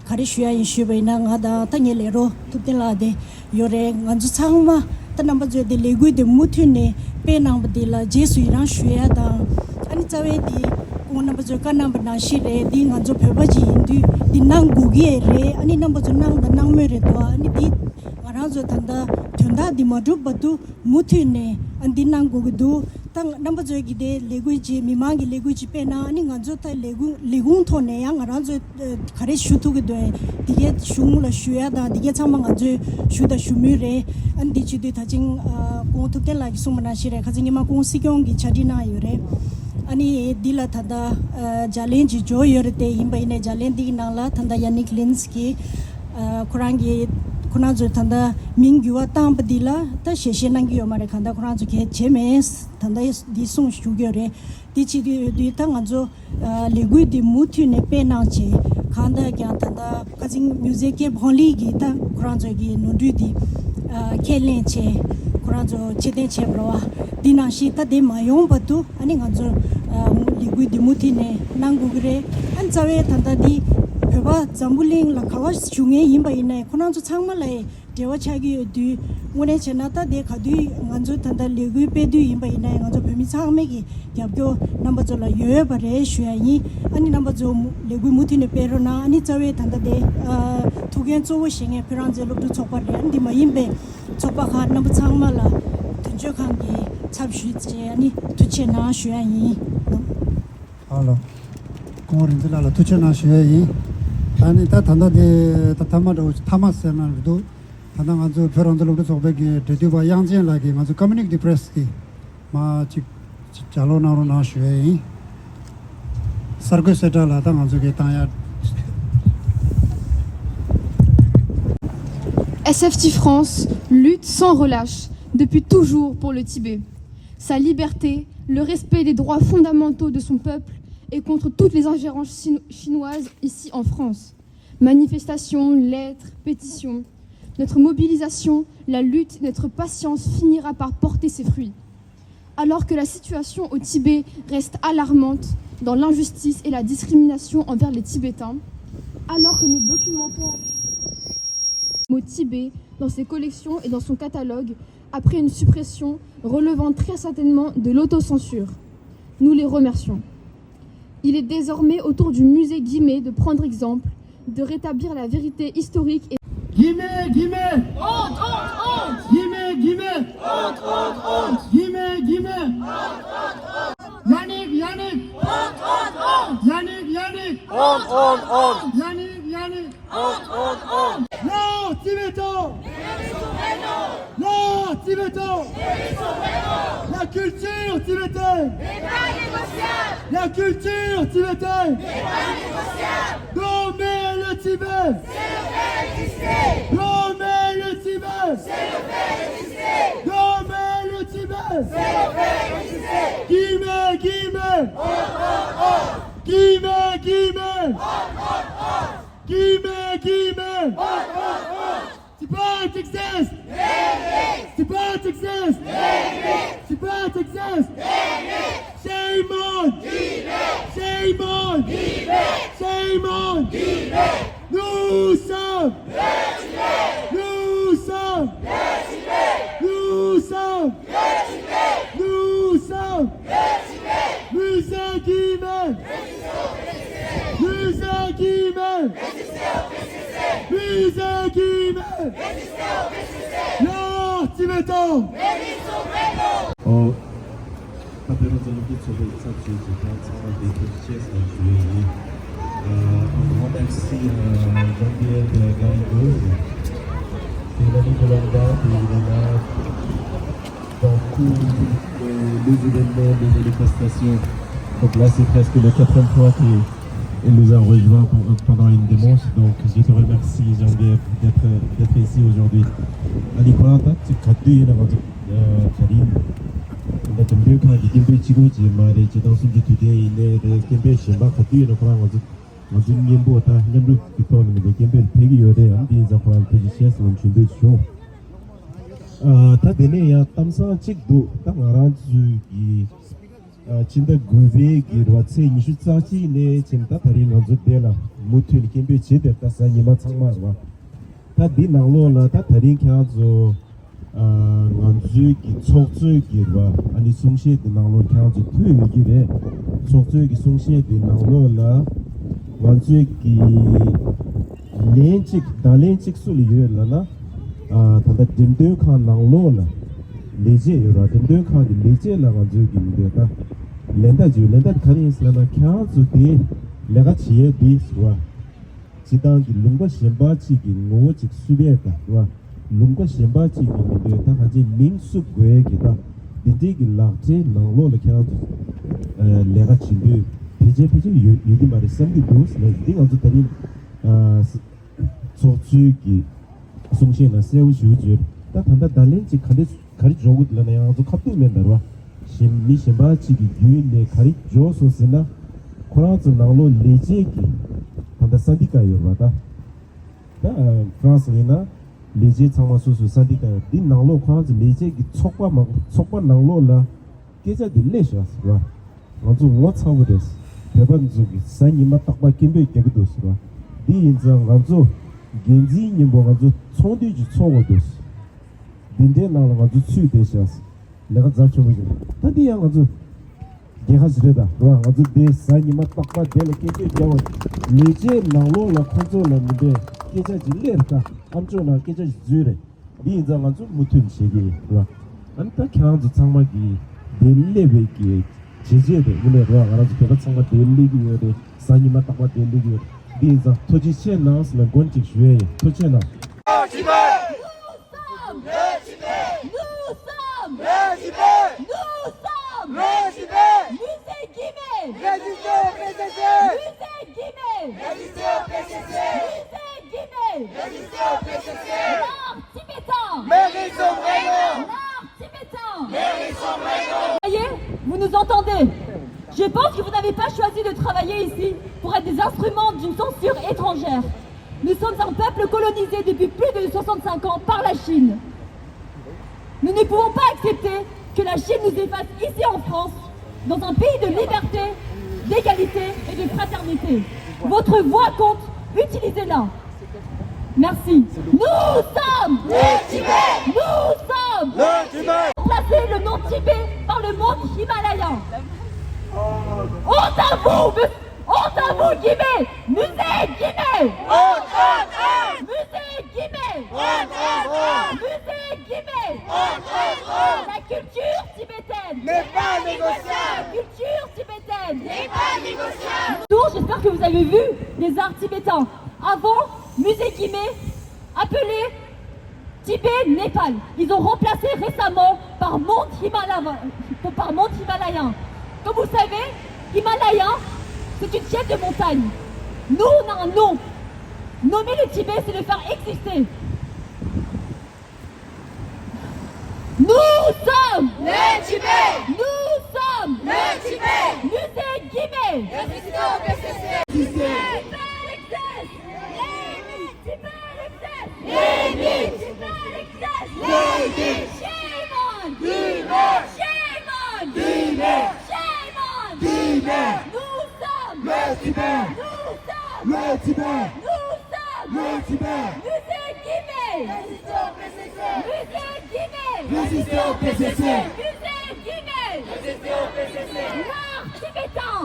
ག་རེ་ཞུ་ཡ་ཡིན་ཞུས་པ་ཡིན་ན། ང་དང་ད་ངའི་ལས་རོགས་ཐུབ་བསྟན་ལགས་དེ་ཡོད་རེད། ང་ཚོ་ཚང་མ་ད་རྣམ་པ་ཚོས་དེ་ལས་འགུལ་དེ་མུ་མཐུད་ནས་སྤེལ་གནང་བ་དེ་ལ་རྗེས་སུ་ཡི་རང་ཞུ་ཡ་དང་། ཨ་ནི་རྩ་བའི་དེ་ཁོང་རྣམ་པ་ཚོས་བཀའ་གནང་པ་ནང་བཞིན་རེད། འདི་ང་ཚོ་བོད་པ་ཅིག་ཡིན་དུས་འདི་གནང་དགོས་ཀྱི་རེད། ཨ་ནི་རྣམ་པ་ཚོ་གནང་དང་གནང་མུས་རེད་དོ། ཨ་ནི་འདི་ང་རང་ཚོ་ད་ལྟ་དོན་དག་འདི་མ་འགྲུབ་བར་དུ་མུ་མཐུད་ནས་ཨ་འདི་གནང་དགོས་ཀྱི་འདུག་ད་རྣམ་པ་ཚོས་ཀྱི་དེ་ལས་འགུལ་ཅིག་མི་མང་གི་ལས་འགུལ་ཅིག་སྤེལ་ན། ཨ་ནི་ང་ཚོ་ད་ལས་འགུལ་ལས་ཁུངས་ཐོག་ནས་ཡང་ང་རང་ཚོས་ག་རེ་ཞུ་ཐུབ་ཀྱི་འདུག་འདི་གའི་གཞུང་ལ་ཞུ་ཡ་དང་འདི་གའི་ཚང་མ་ང་ཚོས་ཞུ་དང་ཞུ་མུས་རེད། ཨ་ནི་འདི་བྱེད་དུས་ད་ཅིང་ཨ་སྐུ་ངོ་ཐུབ་བསྟན་ལགས་ཀྱིས་གསུངས་པ་ནང་བཞིན་རེད། ཁ་སང་ཉི་མ་སྐུ་ངོ་སྲིད་སྐྱོང་གིས་བཅར་འདྲི་གནང་ཡོད་རེད། ཨ་ནི་འདི་ལ་ད་ལྟ་ཨ་བརྒྱ་ལན་ཅིག་འབྱོར་ཡོད་རེད་དེ། ཡིན་པ་ཡིན་ནའི་བརྒྱ་ལན་འདི་གི་ནང་ལ་ད་ལྟ་ཡ་ནིག་ལིན་སི་ཀྱིས་ཨ་ཁོ་རང་གིས་ཁོ་རང་ཚོས་ད་ལྟ་མིང་འགྱུར་བ་བཏང་པ་འདི་ལ་ད་ཞལ་བཞེས་གནང་གི་ཡོད་མ་རེད། གང་ལྟར་ཁོ་རང་ཚོ་གལ་བྱེད་མེད། ད་ལྟ་འདི་གསུངས་བཞུགས་ཡོད་རེད། འདི་བྱེད་དུས་ད་ང་ཚོ་ཨ་ལས་འགུལ་འདི་མུ་མཐུད་ནས་སྤེལ་གནང་བྱས། གང་ལྟར་ཀྱང་ད་ལྟ་ཁ་སང་མྱུ་ཟེ་ཀེབ་ཧོང་ལི་གིས་ད་ཁོ་རང་ཚོ་གི་ནོར་འཁྲུལ་འདི་ཨ་ཁས་ལེན་བྱས། ཁོ་རང་ཚོ་ཕྱིར་འཐེན་བྱས་པ་རེད་བ། འདི་ནང་བཞིན་ད་དེ་མ་ཡོང་བར་དུ་ཨ་ནི་ང་ཚོ་ཨ་ལས་འགུལ་འདི་མུ་མཐུད་ནས་གནང་དགོས་ཀྱི་རེད། ཨ་ནི་རྩ་བའི་ད་ལྟ་འདི་བོད་པ་འཛམ་བུ་གླིང་ལ་ག་བ་བཞུགས་མཁན་ཡིན་པ་ཡིན་ནའི་ཁོ་རང་ཚོ་ཚང་མ་ལ་འབྲེལ་བ་ཆགས་ཀྱི་ཡོད་དུས། དངོས་གནས་བྱས་ན་ད་དེ་ག་དུས་ང་ཚོ་ད་ལྟ་ལས་འགུལ་སྤེལ་དུས་ཡིན་པ་ཡིན་ནའི་ང་ཚོ་བོད་མི་ཚང་མས་ཀྱི་རྒྱབ་སྐྱོར་རྣམ་པ་ཚོ་ལ་ཡོད་པ་རེད་ཞུ་ཡ་ཡིན། ཨ་ནི་རྣམ་པ་ཚོ་མུ་ལས་འགུལ་མུ་མཐུད་ནས་སྤེལ་རོགས་གནང་། ཨ་ནི་རྩ་བའི་ད་ལྟ་དེ་ཨ་ཐུགས་འགན་གཙོ་བོ་བཞེས་མཁན་བོད་རང་བཙན་སློབ་ཕྲུག་ཚོགས་པ་རེད། ཨ་ནི་འདི་མ་ཡིན་པའི་ཚོགས་པ་ཁག་རྣམ་པ་ཚང་མ་ལ་དོན་གཅོད་ཁང་གི་ཚབ་ཞུས་བྱས་ཨ་ནི་ཐུགས་རྗེ་གནང་ཞུ་ཡ་ཡིན། ཨ་ལོ། སྐུ་ངོ་རིག་འཛིན་ལགས་ལ་ཐུགས་རྗེ་གནང་ཞུ་ཡ་ཡིན། ཨ་ནི་ད་ད་ལྟ་དེ་ད་མཐའ་མ་འདྲ་བོ་མཐའ་མ་ཟེར་ན་རེད་འདུག་ད་ལྟ་ང་ཚོ་བོད་རང་བཙན་སློབ་ཕྲུག་ཚོགས་པའི་གི་འབྲེལ་མཐུད་པ་དབྱངས་ཅན་ལགས་ཀྱིས་ང་ཚོ་ཀོ་མུ་ནི་ཊི་པྲེ་སི་གི་མ་ཅིག་ཅིག་ལྗགས་ཀློག་གནང་རོགས་གནང་ཞུ་ཡ་ཡིན། གསར་འགོད་གསལ་བསྒྲགས་ལ་ད་ང་ཚོ་གི་བཏང་ཡ། S F T France lutte sans relâche depuis toujours pour le Tibet. Sa liberté, le respect des droits fondamentaux de son peuple et contre toutes les ingérences chino- chinoises ici en France. Manifestations, lettres, pétitions. Notre mobilisation, la lutte, notre patience finira par porter ses fruits. Alors que la situation au Tibet reste alarmante dans l'injustice et la discrimination envers les Tibétains, alors que nous documentons au Tibet dans ses collections et dans son catalogue après une suppression relevant très certainement de l'autocensure, nous les remercions. Il est désormais au tour du musée Guimet de prendre exemple, de rétablir la vérité historique et Guimet, Guimet. Honte, honte, honte. Guimet, Guimet. Honte, honte, honte. Guimet, Guimet. Honte, honte, honte. Yannick, Yannick. Honte, honte, honte. Yannick, Yannick. Honte, honte, honte. Yannick, Yannick. Honte, honte, honte. L'art tibétain. L'art tibétain. La culture tibétaine. La culture tibétaine. Dommez le Tibet. Dommez le Tibet. Dommez le Tibet. Guimet, Guimet. Guimet, Guimet. Guimet, Guillemets! Tibet exists! Tibet exists! Tibet exists! Shame on! Shame on! Shame on! Nous sommes! Nous sommes! Nous sommes! Nous sommes! Musée Guimet! Musée Guimet! Musée Guimet! L'art tibétain! ཨོ། ད་བོད་རང་བཙན་སློབ་ཕྲུག་ཚོགས་པའི་ཚབ་ཞུས་ཀྱི་ད་ཚང་མ་བདེ་སྐྱིད་ཆེད་ཟེར་ཞུ་ཡི་ཡིན། Euh, on remercie, euh, Jean-Pierre Garrigou, qui est venu pour l'Angola, puis il est là dans tous les, les événements, les manifestations. Donc là, c'est presque le quatrième fois qu'il il nous a rejoint pour, pendant une démarche. Donc, je te remercie, Jean-Pierre, d'être, d'être ici aujourd'hui. ཨ་ནི་ཁོ་རང་ད་ཅིག་ག་དུས་ཡིན་ན་ང་ཚོ་ཨ་ད་རིང་ད་འགྲེམས་སྟོན་ཁང་གི་སྐད་འབོད་གཅིག་པོ་ཅིག་མ་རེད། སྤྱི་ཟླ་གསུམ་གྱི་དུས་དྲན་ཡིན་ནའི་རེད། སྐད་འབོད་གཞན་པ་ག་དུས་ཡིན་ན་ཁོ་རང་ང་ཚོ་ང་ཚོའི་མཉམ་པོ་ད་མཉམ་རུབ་ཀྱི་ཐོག་ནས་མི་འདུག་སྐད་འབོད་ཕེབས་ཀྱི་ཡོད་རེད། ཨ་ནི་དེ་ཡིན་ཙང་ཁོ་རང་ཐུགས་རྗེ་ཆེ་ཟེར་ནས་ཞུ་འདོད་བྱུང་། ཨ་ད་དེ་ནས་ཡང་གཏམ་བཟང་གཅིག་འདུག་ད་ང་རང་ཚོའི་གི་ཨ་ཕྱི་ཟླ་དགུ་པའི་གི་རེད་བ། ཚེས་ཉི་ཤུ་རྩ་གཅིག་ནས་བྱས་ནས་ད་ད་རིང་ང་ཚོ་འདི་ལ་མུ་མཐུད་ནས་སྐད་འབོད་བྱེད་བསྡད་ད་གཟའ་ཉི་མ་ཚང་མ་རེད་བ། ད་འདི་ནང་ལོགས་ལ་ད་ད་རིང་ཁྱེད་རང་ཚོ་ཨ་ང་ཚོའི་གི་ཚོགས་གཙོའི་གི་རེད་བ། ཨ་ནི་གསུང་བཤད་འདི་ནང་ལོགས་ཁྱེད་རང་ཚོ་ཐོས་ཡོད་ཀྱི་རེད། ཚོགས་གཙོའི་གི་གསུང་བཤད་འདི་ནང་ལོགས་ལ་ང་ཚོའི་གི་ལན་གཅིག་བརྡ་ལན་གཅིག་སུ་ལ་ཡོད་ལབ་ན། ཨ་ད་ལྟ་འགྲེམས་སྟོན་ཁང་ནང་ལོགས་ལ་ལས་བྱེད་ཡོད་ར། འགྲེམས་སྟོན་ཁང་གི་ལས་བྱེད་ལ་ང་ཚོས་ཀྱི་མི་འདོད་ད་ལན་བརྡ་བརྗོད། ལན་བརྡ་དེ་ག་རེ་ཡིན་ཟེར་ན། ཁྱེད་རང་ཚོ་དེ་ལས་ཀ་བྱེད་ཡས་དེ་ཟེར་བ། སྤྱི་བཏང་གི་ལུང་པ་གཞན་པ་ཅིག་གི་ངོ་བོ་ཅིག་བསུབ་ཡས་ད་ཟེར་བ། ལུང་པ་གཞན་པ་ཅིག་གི་མི་འདོད་ད་གང་ཅི་མིང་བསུབ་དགོས་ཡས་ཀྱི་ད་འདི་འདྲའི་གི་ལག་ཁྲའི་ནང་ལོགས་ལ་ཁྱེད་རང་ཚོ་ལས་ཀ་བྱེད་འདོད་ཕལ་ཆེར་ཕལ་ཆེར་ཡོད་ཡོད་ཀྱི་མ་རེད་བསམ་གྱི་འདུག་ཟེར་ནས། འདི་ང་ཚོ་ད་རིང་ཚོགས་གཙོའི་གི་གསུང་བཤད་ནང་གསལ་བོ་ཞེ་པོ་བརྗོད། ད་ད་ལྟ་བརྡ་ལན་ཅིག་ག་འདྲ་ག་རེ་འཇོག་དགོས་ལབ་ན་ཡང་ང་ཚོ་ཁ་ཐུག་མེད་འདར་བ། གཞན་མི་གཞན་པ་ཅིག་གི་བརྒྱུད་ནས་ག་རེ་འཇོག་སོང་ཟེར་ན། ཁོ་རང་ཚོ་ནང་ལོགས་ལས་བྱེད་ཀྱི་ད་ལྟ་ས་འདི་ཀ་ཡོད་རེད་བ་ད། ད་ཨ་ཧྥ་རན་སི་ཡིན་ན་ལས་བྱེད་ཚང་མ་སོ་སོའི་ས་འདི་ཀ་ཡོད། འདི་ནང་ལོགས་ཁོ་རང་ཚོ་ལས་བྱེད་ཀྱི་ཚོགས་པ་མ་ཚོགས་པ་ནང་ལོགས་ལ་སྐད་ཆ་འདི་སླེབས་ཤག་ཟེར་བ། ང་ཚོ་ངོ་ཚ་བོ་རེད། བོད་པ་ཚོ་གི་གཟའ་ཉི་མ་རྟག་པར་སྐད་འབོད་རྒྱག་གི་འདུག་ཟེར་བ། འདི་ཡིན་ཙང་ང་ཚོ་འགན་འཛིན་མཉམ་པོ་ང་ཚོ་ཚོགས་འདུ་ཅིག་ཚོགས་དགོས་འདུག་ཟེར། འདི་འདྲའི་ནང་ལ་ང་ཚོ་ཚུད་བསྡད་ཤག་ཟེར། ལས་ཀ་རྩ་ཆེན་པོ་ཞིག་རེད། ད་འདི་ཡང་ང་ཚོ་རྒྱལ་ཁ་ཞིག་རེད་ད་རོ། ང་ཚོ་འདི་གཟའ་ཉི་མ་རྟག་པར་དེ་ལ་སྐད་འབོད་རྒྱག་པ། ལས་བྱེད་ནང་ལོགས་ལ་ཁོ་ཚོ་ལ་མི་འདྲའི་སྐད་ཆ་ཅིག་སླེབས་ད། ཨ་མཆོག་ལ་སྐད་ཆ་ཞིག་འཛུལ་རེད། འདི་ཡིན་ཙང་ང་ཚོ་མུ་མཐུད་བྱེད་ཀྱི་ཡིན་རོ། ཨ་ནི་ད་ཁྱེད་རང་ཚོ་ཚང་མ་གིས་འདི་སླེབས་པའི་གི་བྱས་རྗེས་དེ་དངོས་གནས་རོ། ང་རང་ཚོ་བོད་པ་ཚང་མ་འདི་སླེབས་ཀྱི་ཡོད་རེད། གཟའ་ཉི་མ་རྟག་པར་འདི་སླེབས་ཀྱི་ཡོད་རེད། འདི་ཡིན་ཙང་ཐུགས་རྗེ་ཆེ་གནང་ཟེར་ནས་འགོ་གཅིག་ཞུ་ཡས་ཡིན། ཐུགས་རྗེ་གནང་། Nous sommes le Tibet. Nous sommes le Tibet. Nous sommes le Tibet. Musée Guimet. Résistez au P C C. Musée Guimet. Résistez au P C C. Musée Guimet. Résistez au P C C. L'art tibétain. Mérite son vrai nom. L'art tibétain. Mérite son vrai nom. Voyez, vous nous entendez. Je pense que vous n'avez pas choisi de travailler ici pour être des instruments d'une censure étrangère. Nous sommes un peuple colonisé depuis plus de soixante-cinq ans par la Chine. Nous ne pouvons pas accepter que la Chine nous efface ici en France, dans un pays de liberté, d'égalité et de fraternité. Votre voix compte, utilisez-la. Merci. Nous sommes le Tibet. Nous sommes le Tibet. Remplacez le nom Tibet par le monde Himalaya. Honte à vous, monsieur. Honte à vous, Guimet. Musée Guimet. Honte, honte, honte. Musée Guimet. Honte, honte, honte. Musée Guimet. Honte, honte, honte. La culture tibétaine n'est pas négociable. La culture tibétaine n'est pas négociable. Bonjour, j'espère que vous avez vu les arts tibétains. Avant, Musée Guimet, appelé Tibet, Népal. Ils ont remplacé récemment par monde Himalaya, par monde himalayen. Comme vous le savez, Himalaya, c'est une chaîne de montagnes. Nous, on a un nom. Nommer le Tibet, c'est le faire exister. Nous sommes le Tibet. Nous sommes le Tibet. Musée Guimet. Résistez au P C C. Tibet exists. Shame on! Shame on! Shame on! Shame on! Nous sommes! Le Tibet! Nous sommes! Le Tibet! Nous sommes! Le Tibet! Musée Guimet! Musée Guimet! Résistez au P C C! Musée Guimet! Résistez au P C C! L'art tibétain!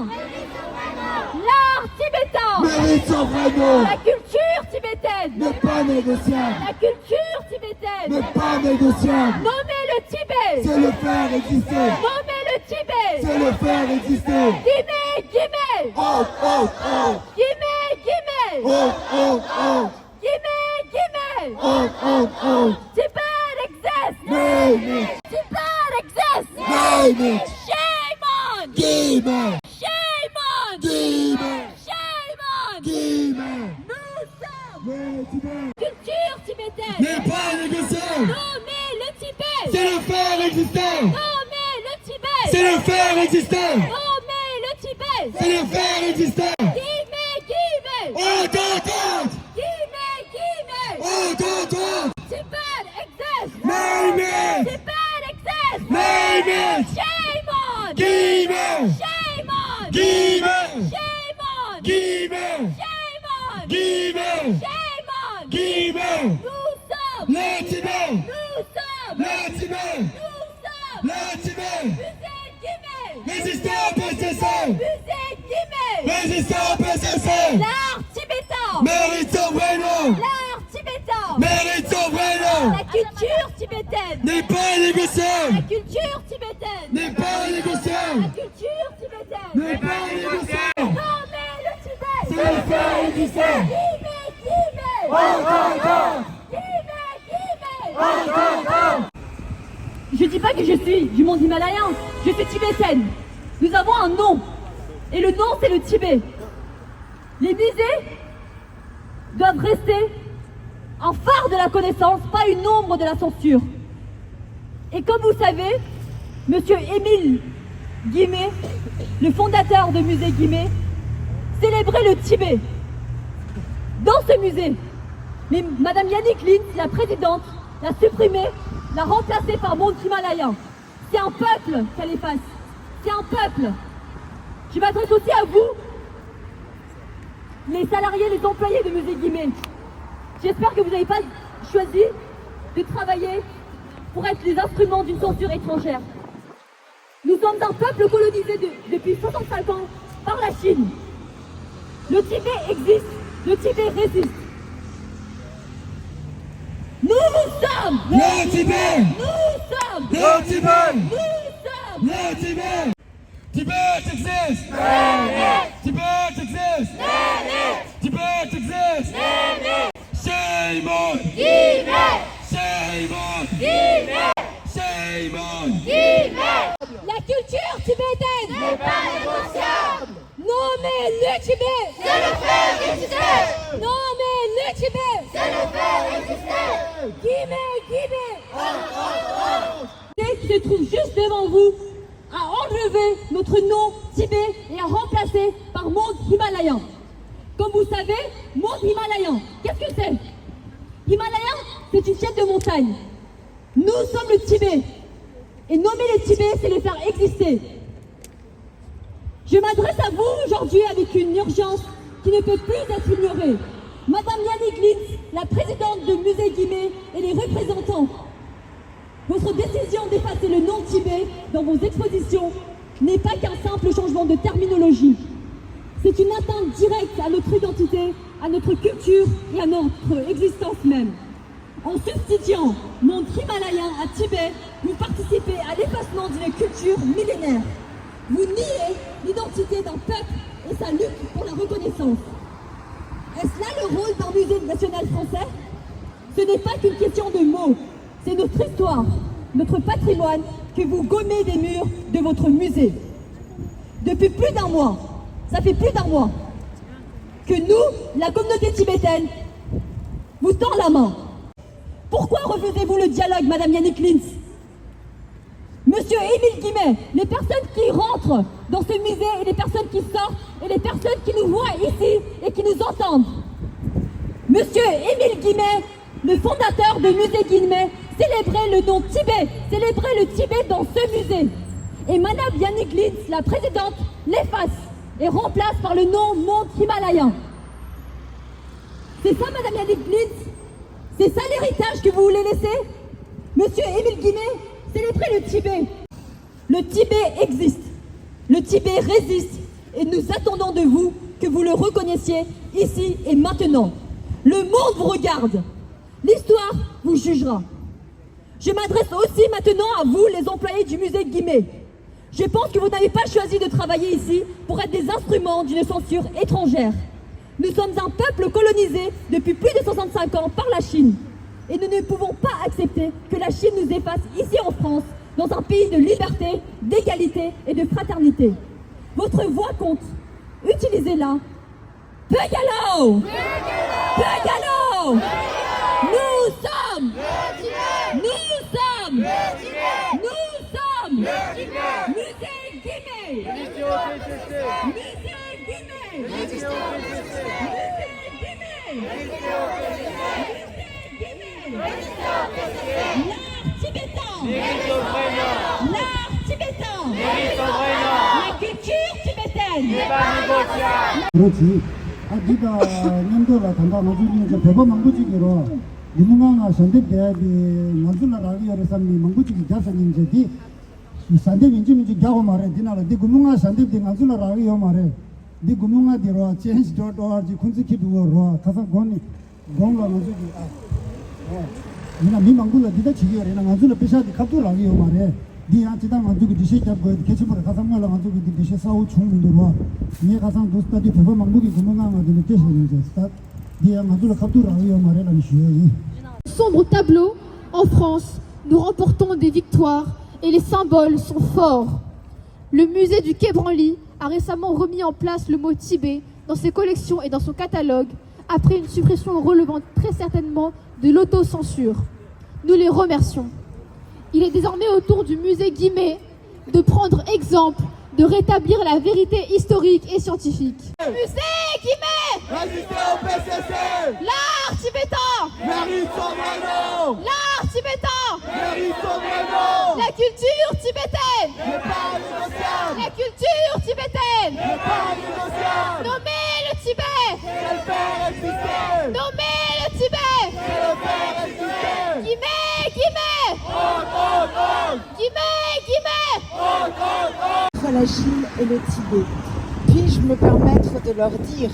L'art tibétain! Mérite Sovrano! La culture tibétaine! N'est pas négociable! La culture tibétaine! N'est pas négociable! Nommer le Tibet! C'est le faire exister! Nommer le Tibet! C'est le faire exister! Guimet, Guimet! Honte, honte, honte! Guimet, Guimet! Honte, honte, honte! Guimet, Guimet! Honte, honte, honte! Tibet exists! Name it! Tibet exists! Name it! Shame on! Guimet! Shame on! Guimet! Shame on! Guimet! Nous sommes! Le Tibet! Culture tibétaine! N'est pas négociable! Nommer le Tibet! C'est le faire exister! Nommer le Tibet! C'est le faire exister! Nommer le Tibet! C'est le faire exister! Guimet, Guimet! Honte, honte, honte! Guimet, Guimet! Honte, honte, honte! Tibet exists! Name it! Tibet exists! Name it! Shame on! Guimet! Shame on! Guimet! Shame on! Guimet! Shame on! Guimet! Shame on! Guimet! Nous sommes! Le Tibet! Nous sommes! Le Tibet! Nous sommes! Le Tibet! Musée Guimet! Résistez au P C C! Musée Guimet! Résistez au P C C! L'art tibétain! Mérite Sovrano! L'art tibétain! Mérite Sovrano! La culture tibétaine! N'est pas négociable! La culture tibétaine! N'est pas négociable! La culture tibétaine! N'est pas négociable! Nommer le Tibet! C'est le faire exister! Guimet, Guimet! Honte, honte, honte! Guimet, Guimet! Honte, honte, honte! Je dis pas que je suis du monde himalayen, je suis tibétaine. Nous avons un nom. Et le nom, c'est le Tibet. Les musées doivent rester un phare de la connaissance, pas une ombre de la censure. Et comme vous le savez, Monsieur Émile Guimet, le fondateur de musée Guimet, célébrait le Tibet dans ce musée. Mais Madame Yannick Lintz, la présidente, l'a supprimé, l'a remplacé par monde himalayen. C'est un peuple qu'elle efface. C'est un peuple. Je m'adresse aussi à vous, les salariés, les employés de Musée Guimet. J'espère que vous n'avez pas choisi de travailler pour être les instruments d'une censure étrangère. Nous sommes un peuple colonisé de- depuis soixante-cinq ans par la Chine. Le Tibet existe, le Tibet résiste. Nous sommes le Tibet. Nous sommes le Tibet. Nous sommes le Tibet. Tibet exists. Tibet exists. Tibet exists. Shame on. Shame on. Shame on. La culture tibétaine n'est pas négociable. Non mais le Tibet, c'est le faire exister. Non mais le Tibet, c'est le faire exister. Guimet, Guimet. Qui se trouve juste devant vous a enlevé notre nom Tibet et a remplacé par monde himalayen. Comme vous savez, monde himalayen, qu'est-ce que c'est ? Himalaya, c'est une chaîne de montagnes. Nous sommes le Tibet. Et nommer le Tibet, c'est le faire exister. Je m'adresse à vous aujourd'hui avec une urgence qui ne peut plus être ignorée. Madame Yannick Lintz, la présidente de Musée Guimet et les représentants, votre décision d'effacer le nom Tibet dans vos expositions n'est pas qu'un simple changement de terminologie. C'est une atteinte directe à notre identité, à notre culture et à notre existence même. En substituant monde himalayen à Tibet, vous participez à l'effacement d'une culture millénaire. Vous niez l'identité d'un peuple et sa lutte pour la reconnaissance. Est-ce là le rôle d'un musée national français ? Ce n'est pas qu'une question de mots, c'est notre histoire, notre patrimoine que vous gommez des murs de votre musée. Depuis plus d'un mois, ça fait plus d'un mois que nous, la communauté tibétaine, vous tend la main. Pourquoi refusez-vous le dialogue, Madame Yannick Lintz ? Monsieur Émile Guimet, les personnes qui rentrent dans ce musée et les personnes qui sortent et les personnes qui nous voient ici et qui nous entendent. Monsieur Émile Guimet, le fondateur de Musée Guimet, Célébrez le nom Tibet, célébrez le Tibet dans ce musée. Et Madame Yannick Lintz, la présidente, l'efface et remplace par le nom Monde Himalaya. C'est ça, Madame Yannick Lintz ? C'est ça l'héritage que vous voulez laisser ? Monsieur Émile Guimet, célébrez le Tibet. Le Tibet existe. Le Tibet résiste. Et nous attendons de vous que vous le reconnaissiez ici et maintenant. Le monde vous regarde. L'histoire vous jugera. Je m'adresse aussi maintenant à vous, les employés du musée Guimet. Je pense que vous n'avez pas choisi de travailler ici pour être des instruments d'une censure étrangère. Nous sommes un peuple colonisé depuis plus de soixante-cinq ans par la Chine. Et nous ne pouvons pas accepter que la Chine nous efface ici en France, dans un pays de liberté, d'égalité et de fraternité. Votre voix compte. Utilisez-la. Peugeot ! Peugeot ! Nous sommes ! Nous sommes ! Nous sommes ! Musée Guimet ! Musée Guimet ! Musée Guimet ! L'art tibétain ! L'art tibétain ! La culture tibétaine ! རོ་ཅི། ཨ་འདི་དང་མཉམ་དུ་ལ་ད་ལྟ་ང་ཚོ་གཉིས་ཀྱི་བོད་པ་མང་པོ་ཅིག་གིས་རོ། ཡིན་ནའང་ང་ཞལ་འདེབས་རྒྱག་ཡ་དེ་ང་ཚོ་ལ་རག་གི་ཡོད་རེད་བསམ་ནས་མང་པོ་ཅིག་གིས་རྒྱག་ས་ཡིན་ཅེས་དེ། ཞལ་འདེབས་ཡིན་གཅིག་མིན་གཅིག་རྒྱག་དགོས་མ་རེད། འདི་ནང་ལ་འདི་སྒོར་མོ་ལྔ་ཞལ་འདེབས་དེ་ང་ཚོ་ལ་རག་གི་ཡོད་མ་རེད། འདི་སྒོར་མོ་ལྔ་དེ་རོ་change dot org ཁོང་ཚོས་ཁྱེར་འདུག་གོ་རོ། ཁ་སང་དགོང་ནས་དགོང་ལ་ང་ཚོ་གི་ཨ། ཡིན་ན་མི་མང་པོ་ལ་འདི་ལྟ་བྱེད་ཀྱི་ཡོད་རེད་ན་ང་ཚོ་ལ་པེ་ཤག་འདི་ཁ་ཐུག་རག་གི་ཡོད་མ་རེད། འདི་ཡང་ཅི་ལྟར་ང་ཚོ་གི་འགྲེལ་བཤད་རྒྱབ་དགོས་གལ་ཆེན་པོ་རེད། ཁ་སང་སྔོན་ལ་ང་ཚོ་གི་འདི་འགྲེལ་བཤད་གསལ་བོ་བྱུང་མི་འདུག་རོ། ངས་ཁ་སང་འདུག་ལྟ་དུས་བོད་པ་མང་པོ་གི་སྒོར་མོ་ལྔ་ལྔ་འདི་ནས་སྤྲད་བཞག་ཡོད་ཅེས་ད། འདི་ཡང་ང་ཚོ་ལ་ཁ་ཐུག་རག་གི་ཡོད་མ་རེད་ལབ་ནས་ཞུ་ཡ་ཡིན། Sombre tableau, en France, nous remportons des victoires et les symboles sont forts. Le musée du Quai Branly a récemment remis en place le mot Tibet dans ses collections et dans son catalogue, après une suppression relevant très certainement de l'autocensure. Nous les remercions. Il est désormais au tour du musée Guimet de prendre exemple, de rétablir la vérité historique et scientifique. Musée Guimet ! Résistez au P C C ! L'art tibétain ! Mérite son vrai nom ! L'art tibétain ! Mérite son vrai nom ! La culture tibétaine ! N'est pas négociable ! La culture tibétaine ! N'est pas négociable ! Nommez le Tibet ! C'est le faire exister ! Nommez le Tibet ! C'est le faire exister ! Guimet ! Guimet ! On, on, on ! Guimet ! Guimet ! Entre la Chine et le Tibet. Puis-je me permettre de leur dire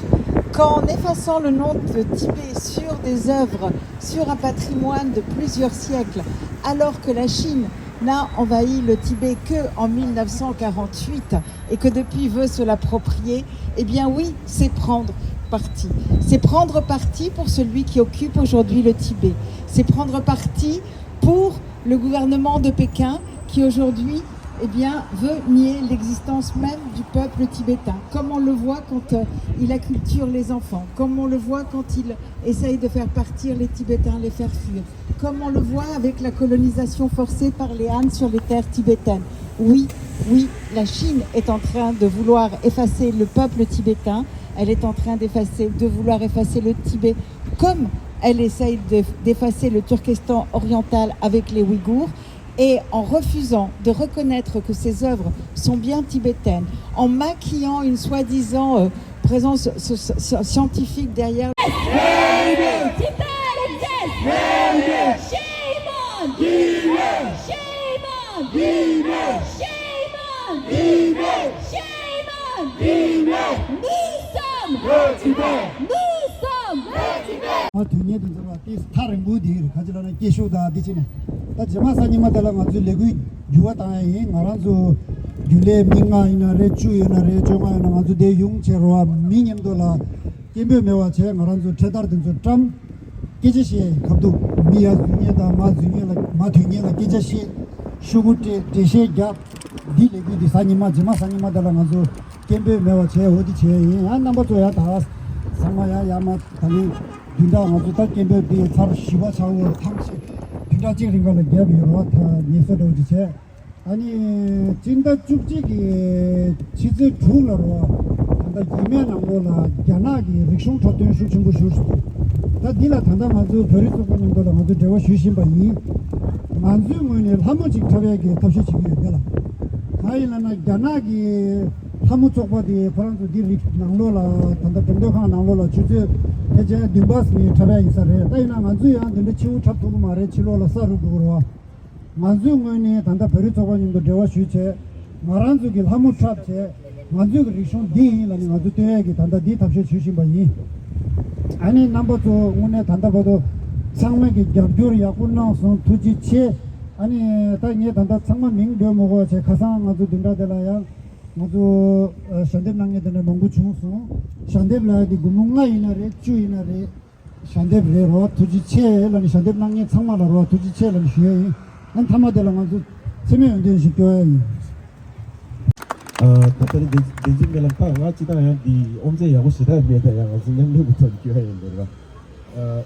qu'en effaçant le nom de Tibet sur des œuvres, sur un patrimoine de plusieurs siècles, alors que la Chine n'a envahi le Tibet que en mille neuf cent quarante-huit et que depuis veut se l'approprier, eh bien oui, c'est prendre parti. C'est prendre parti pour celui qui occupe aujourd'hui le Tibet. C'est prendre parti pour le gouvernement de Pékin qui aujourd'hui, eh bien, veut nier l'existence même du peuple tibétain, comme on le voit quand euh, il acculture les enfants, comme on le voit quand il essaye de faire partir les Tibétains, les faire fuir, comme on le voit avec la colonisation forcée par les Han sur les terres tibétaines. Oui, oui, la Chine est en train de vouloir effacer le peuple tibétain, elle est en train d'effacer, de vouloir effacer le Tibet comme elle essaye de- d'effacer le Turkestan oriental avec les Ouïghours, et en refusant de reconnaître que ces œuvres sont bien tibétaines, en maquillant une soi-disant euh, présence s- s- scientifique derrière. Tibet exists ! Shame on ! Shame on ! Shame on ! Shame on ! Nous sommes ! Nous sommes ! ང་དུས་ངན་དུ་འཛིན་པ་དེ་ཐག་རིང་པོ་དེ་རེད། ག་ཅི་ལབ་ན་སྐད་ཤུགས་དང་དེ་བྱས་ནས་ད་རྗེས་མ་གཟའ་ཉི་མ་དེ་ལ་ང་ཚོའི་ལས་འགུལ་འགྱུར་བ་བཏང་ཡ་ཡིན། ང་རང་ཚོ་རྒྱུན་ལས་མི་ལྔ་ཡིན་ན་རེད། བཅུ་ཡོད་ན་རེད། བཅོ་ལྔ་ཡོད་ན་ང་ཚོ་དེ་ཡོང་བྱས་རོགས་མི་མཉམ་དུ་ལ་སྐད་འབོད་མེད་པ་བྱས། ང་རང་ཚོ་འཕྲེད་དར་དེ་ཚོ་བཀྲམ། སྐད་ཆ་བཤད་ཁ་ཐུག་མི་ཡར་འཛུལ་མཁན་དང་མར་འཛུལ་མཁན་ལ་མར་ཐོན་མཁན་ལ་སྐད་ཆ་བཤད། ཤོག་གུ་སྤྲད། འགྲེལ་བཤད་རྒྱབ། འདི་ལས་འགུལ་འདི་གཟའ་ཉི་མ་རྗེས་མ་གཟའ་ཉི་མ་དེ་ལ་ང་ཚོ་སྐད་འབོད་མེད་པ་བྱས། འོ་འདི་བྱས་ཡིན། ཡང་རྣམ་པ་ཚོ་ཡང་ད་ཚང་མ་ཡང་ཡར་མར་ད་ནི་བདུན་ཕྲག་ང་ཚོ་ད་སྐད་འབོད་འདི་ཚར་བཞི་པ་ཆགས་འོ་ཐང་ཆད་བདུན་ཕྲག་གཅིག་རིང་ག་ལ་རྒྱབ་ཡོད་རོགས། ད་ངལ་གསོ་འདྲ་བོ་ཅིག་བྱས། ཨ་ནི་སྤྱི་ཟླ་བཅུ་གཅིག་གི་ཕྱི་ཚེས་དྲུག་ལ་རོ། ད་ལྟ་རྒྱ་མའི་ནང་ལོགས་ལ་རྒྱ་ནག་གི་རིག་གཞུང་འཁྲབ་སྟོན་ཤུགས་ཆེན་པོ་ཞུ་སོང་། ད་འདི་ལ་ད་ལྟ་ང་ཚོ་བོད་རིགས་ཚོགས་པ་མཉམ་དུ་ལ་ང་ཚོ་འབྲེལ་བ་ཞུ་བཞིན་པ་ཡིན། ང་ཚོའི་ངོས་ནས་ལྷ་མོ་ཅིག་འཁྲབ་ཡས་ཀྱི་ཐབས་ཤེས་བྱེད་ཀྱི་ཡོད་དེ་ལ། གང་ཡིན་ལབ་ན་རྒྱ་ནག་གི་ལྷ་མོ་ཚོགས་པ་དེ་ཁོ་རང་ཚོ་འདི་རིགས་ནང་ལོགས་ལ་ད་ལྟ་འགྲེམས་སྟོན་ཁང་ནང་ལོགས་ལ་ཆུ་ཚོད་ཕལ་ཆེར་བདུན་པ་ནས་འཁྲབ་ཡས་ཡིན་ས་རེད། ད་ཡིན་ན་ང་ཚོས་ཡང་འདི་འདྲ་ཕྱི་པོ་འཁྲབ་ཐུབ་ཀྱི་མ་རེད། ཕྱི་ལོགས་ལ་ས་རུབ་འགྲོ་གི་རེད་བ། ང་ཚོའི་ངོས་ནས་ད་ལྟ་བོད་རིགས་ཚོགས་པ་མཉམ་དུ་འབྲེལ་བ་ཞུས་བྱས། ང་རང་ཚོ་གི་ལྷ་མོ་འཁྲབ་བྱས། ང་ཚོའི་གི་རིག་གཞུང་འདི་ཡིན་ལབ་ནས་ང་ཚོ་སྟོན་ཡས་ཀྱི་ད་ལྟ་འདིའི་ཐབས་ཤེས་བྱེད་བཞིན་པ་ཡིན། ཨ་ནི་རྣམ་པ་ཚོ་དངོས་གནས་ད་ལྟ་བར་དུ་ཚང་མས་ཀྱི་རྒྱབ་སྐྱོར་ཡག་པོ་གནང་སོང་། ཐུགས་རྗེ་ཆེ། ཨ་ནི་ད་ངས་ད་ལྟ་ཚང་མ་མིང་འབོད་མི་དགོས་བྱས། ཁ་སང་ང་ཚོ་བདུན་ཕྲག་དེ་ལ་ཡང་ང་ཚོ་ཨ་ཞལ་འདེབས་གནང་མཁན་དེ་འདྲ་མང་པོ་བྱུང་སོང་། ཞལ་འདེབས་ལ་དེ་སྒོར་མོ་ལྔ་ཡིན་ན་རེད། བཅུ་ཡིན་ན་རེད། ཞལ་འདེབས་རེད་རོ། ཐུགས་རྗེ་ཆེ་ལབ་ནས་ཞལ་འདེབས་གནང་མཁན་ཚང་མ་ལ་རོ། ཐུགས་རྗེ་ཆེ་ལབ་ནས་ཞུ་ཡ་ཡིན། ཨ་ནི་མཐའ་མ་དེ་ལ་ང་ཚོ་མཚན་སྨད་འོས་འདེམས་ཤིག་སྐྱོར་ཡ་ཡིན། ཨ། ད་ལྟ་བདེན་བདེན་ཚིག་སྨོན་ལམ་ད་ང་སྤྱི་བཏང་ཡང་འདི་དབུ་མཛད་ཡག་པོ་ཞེ་དྲག་མེད། ད་ཡང་ང་ཚོ་མཉམ་ལས་མི་ཚོགས་སྐྱོར་ཡ་ཡིན་འདུག་ར། ཨ།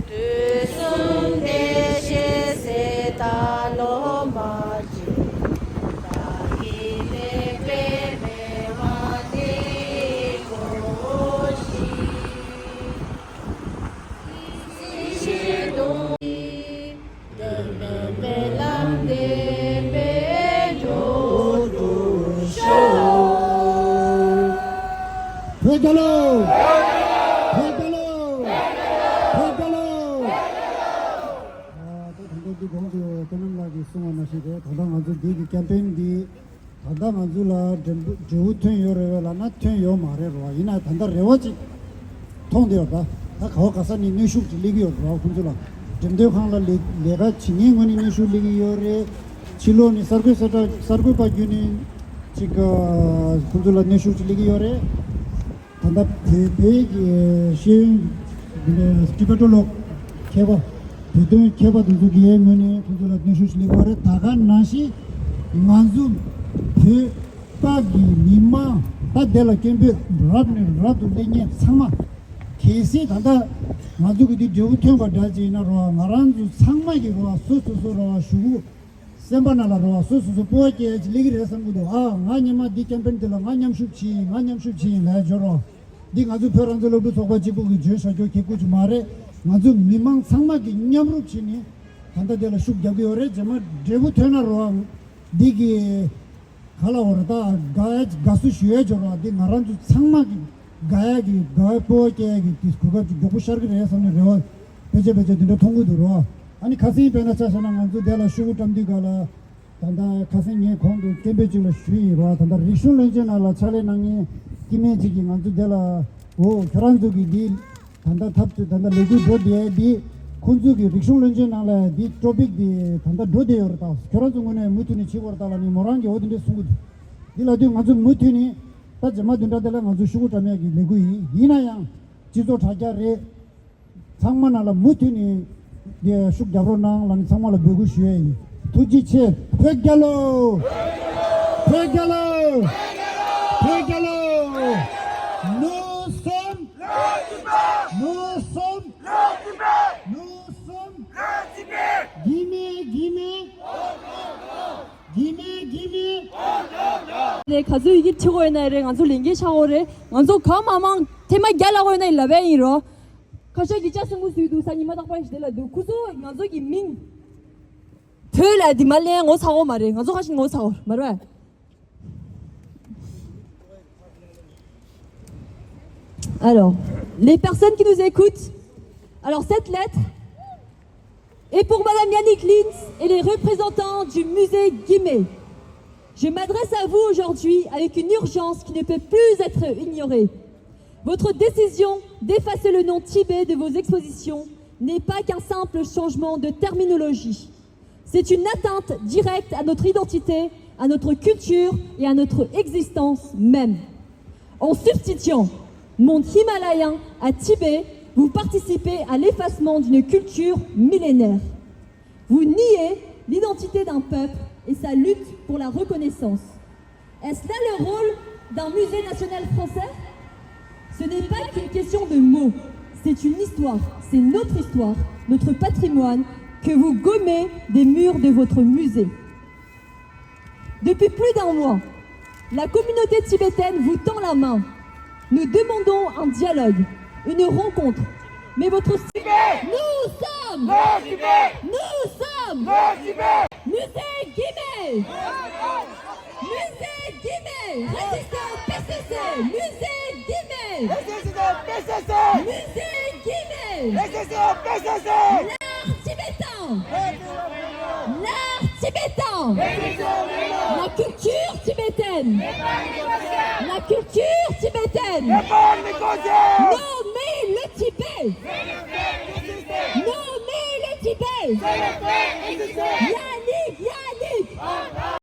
དུས་གསུམ་བདེ་གཤེགས་སྲས་དང་སློབ་མ་གཅིག་བདག་གིས་མེད་པའི་མེད་པ་དེ་གོ་ཞིག་སྲིད་ཞིའི་གདུང་བདེན་པའི་ལམ་བདེན་པའི་འགྲོ་དུ་ཤོག་བོད་རྒྱལ་ལོ། བོད་རྒྱལ་ལོ། བོད་རྒྱལ་ལོ། ཨ། ད་དེ་འདྲ་འདི་གོང་དུ་བསོད་ནམས་ལགས་ཀྱིས་གསུངས་པ་ནང་བཞིན་རེད། ད་ལྟ་ང་ཚོ་འདི་གི་ཀེམ་པེན་འདི་ད་ལྟ་ང་ཚོ་ལ་འབྲས་བུ་འབྲས་བུ་ཐོན་ཡོད་རེད་བས་ལབ་ན་ཐོན་ཡོད་མ་རེད་རོ། ཡིན་ན་ད་ལྟ་རེ་བ་ཅིག་མཐོང་བསྡད་ཡོད་རེད། ད་ག་བ་ག་ས་ནས་གནོན་ཤུགས་ཅིག་སླེབས་ཀྱི་ཡོད་རེད་རོ། ཁོང་ཚོ་ལ་འགྲེམས་སྟོན་ཁང་ལ་ལས་ལས་ཀ་བྱེད་མཁན་ངོས་ནས་གནོན་ཤུགས་སླེབས་ཀྱི་ཡོད་རེད། ཕྱི་ལོགས་ནས་གསར་འགོད་གསར་གསར་འགོད་པ་བརྒྱུད་ནས་ཅིག་ཁོང་ཚོ་ལ་གནོན་ཤུགས་ཅིག་སླེབས་ཀྱི་ཡོད་རེད། ད་ལྟ་བོད་བོད་ཀྱི་ཤེས་ཡོན་འདི་འདྲའི་ཊི་བེ་ཊོ་ལོག་མཁས་པ་བོད་དོན་མཁས་པ་དེ་ཚོ་གིས་ངོས་ནས་ཁོང་ཚོ་ལ་གནོན་ཤུགས་ཤིག་སླེབས་པ་རེད། ད་ག་ནང་བཞིན་ང་ཚོ་བོད་པ་གི་མི་མང་ད་དེ་ལ་སྐད་འབོད་རབ་ནས་རབ་ཏུ་སླེབས་མཁན་ཚང་མ་གལ་སྲིད་ད་ལྟ་ང་ཚོ་གི་འདི་འབྲས་བུ་ཐོན་པ་འདྲ་ཅིག་ཡིན་ན་རོ། ང་རང་ཚོ་ཚང་མ་གི་རོ་སོ་སོ་སོ་རོ་ཞུ་གུ་སེམས་པ་ནང་ལ་རོ་སོ་སོ་སོ་སྤོ་བོ་སྐྱེ་ཅིག་སླེབས་ཀྱི་རེད་བསམ་གི་འདུག་ཨ། ང་སྔོན་མ་འདི་ཀེམ་པེན་འདི་ལ་ང་མཉམ་ཞུགས་བྱས་ཡིན། ང་མཉམ་ཞུགས་བྱས་ཡིན་ལབ་ཡ་བརྗོད་རོགས། འདི་ང་ཚོ་བོད་རང་བཙན་སློབ་ཕྲུག་ཚོགས་པ་གཅིག་པུ་གིས་བརྗོད་བཞག་རྒྱུ་ཁེ་ཁུར་ཅིག་མ་རེད། ང་ཚོ་མི་མང་ཚང་མ་གིས་མཉམ་རུབ་བྱས་ནས་ད་ལྟ་འདི་ལ་ཤུགས་རྒྱག་གི་ཡོད་རེད། རྗེས་མ་འབྲས་བུ་ཐོན་ན་རོགས། འདི་གི་ག་ལ་འོ་ར་ད་དགའ་དགའ་བསུ་ཞུ་ཡས་འབྱོར་བ་འདི་ང་རང་ཚོ་ཚང་མ་གི་དགའ་ཡ་གི་དགའ་བའི་སྤོ་བོ་སྐྱེ་ཡ་གི་དེ་གོ་སྐབས་ཅིག་མགྱོགས་པོ་ཤར་གི་རེད་བསམ་ནས་རེ་བ་ཕལ་ཆེར་ཕལ་ཆེར་འདི་འདྲ་མཐོང་གི་འདུག་རོ། ཨ་ནི་ཁ་སང་དཔེར་ན་ཆ་བཞག་ན་ང་ཚོ་དེ་ལ་ཤོག་བུ་བཀྲམ་དུས་ག་ལ་ད་ལྟ་ཁ་སང་ངས་གོང་དུ་སྐད་འབོད་ཅིག་ལ་ཞུས་ཡིན་རོ། ད་ལྟ་རིག་གཞུང་བློན་ཆེན་ནང་ལ་ཕྱག་ལས་གནང་མཁན་སྐྱེ་དམན་ཅིག་གིས་ང་ཚོ་དེ་ལ་འོ་ཁྱོད་རང་ཚོ་གི་འདི། ད་ལྟ་ཐབས་ཚུལ་ད་ལྟ་ལས་འགུལ་འགྲོ་བསྡད་ཡས་འདི་ཁོང་ཚོ་གི་རིག་གཞུང་བློན་ཆེན་ནང་ལ་འདི་ཊོ་པིག་འདི་ད་ལྟ་འགྲོ་བསྡད་ཡོད་རེད། ད་ཁྱོད་རང་ཚོ་ངོས་ནས་མུ་མཐུད་ནས་བྱེད་དགོས་རེད་ད་ལབ་ནས་མོ་རང་གིས་འོ་དེ་འདྲས་གསུང་གི་འདུག་འདི་ལབ་དུས་ང་ཚོ་མུ་མཐུད་ནས་ད་རྗེས་མ་བདུན་ཕྲག་དེ་ལ་ང་ཚོ་ཤོག་བུ་བཀྲམ་ཡས་ཀྱི་ལས་འགུལ་ཡིན། ཡིན་ན་ཡང་སྤྱི་ཚོགས་དྲ་རྒྱ་རེད། ཚང་མ་ནང་ལ་མུ་མཐུད་ནས་འདི་ཤུགས་རྒྱབ་རོགས་གནང་ལབ་ནས་ཚང་མ་ལ་འབོད་སྐུལ་ཞུ་ཡས་ཡིན། ཐུགས་རྗེ་ཆེ། བོད་རྒྱལ་ལོ། བོད་རྒྱལ་ལོ། བོད་རྒྱལ་ལོ། ལོ་གསུམ། ལོ་གསུམ། ལོ་གསུམ། རྒྱུད་སྨད། རྒྱུད་སྨད། རྒྱུད་སྨད། རྒྱུད་སྨད། ལས་ག་ཚོད་ཡི་གེ་ཁྲི་དགོས་ཡིན་ན་རེད། ང་ཚོ་ལས་འགན་ཆགས་དགོས་རེད། ང་ཚོ་གང་མང་མང་ཐེངས་མ་བརྒྱ་ལ་དགོས་ཡིན་ན་ཡིན་ལབ་ཡ་ཡིན་རོ། ཁ་ཤས་ཀྱིས་ལྕགས་སྲིན་པོ་བཟོས་འདུག་ས་ཉི་མ་རྟག་པར་ཞིག་དེ་ལ་འདུག་ཁོ་ཚོ་ང་ཚོ་གི་མིང་། བོད་ལ་འདི་མ་ལེན་ངོ་ཚ་གོ་མ་རེད། ང་ཚོ་ཁ་ཤས་ངོ་ཚ་གོ་མ་རེད། Alors, les personnes qui nous écoutent, alors cette lettre est pour Madame Yannick Lintz et les représentants du musée Guimet. Je m'adresse à vous aujourd'hui avec une urgence qui ne peut plus être ignorée. Votre décision d'effacer le nom Tibet de vos expositions n'est pas qu'un simple changement de terminologie. C'est une atteinte directe à notre identité, à notre culture et à notre existence même. En substituant monde himalayen à Tibet, vous participez à l'effacement d'une culture millénaire. Vous niez L'identité d'un peuple et sa lutte pour la reconnaissance. Est-ce là le rôle d'un musée national français ? Ce n'est pas qu'une question de mots, c'est une histoire, c'est notre histoire, notre patrimoine que vous gommez des murs de votre musée. Depuis plus d'un mois, la communauté tibétaine vous tend la main. Nous demandons un dialogue, une rencontre. Mais votre... Nous sommes... Nous sommes... Musée Guimet. Musée Guimet. Résistez au P C C. Musée Guimet. Résistez au P C C. Musée Guimet. Résistez au P C C. L'art tibétain. L'art tibétain. La culture tibétaine. La culture tibétaine. Nommez le Tibet. Nommez le Tibet. La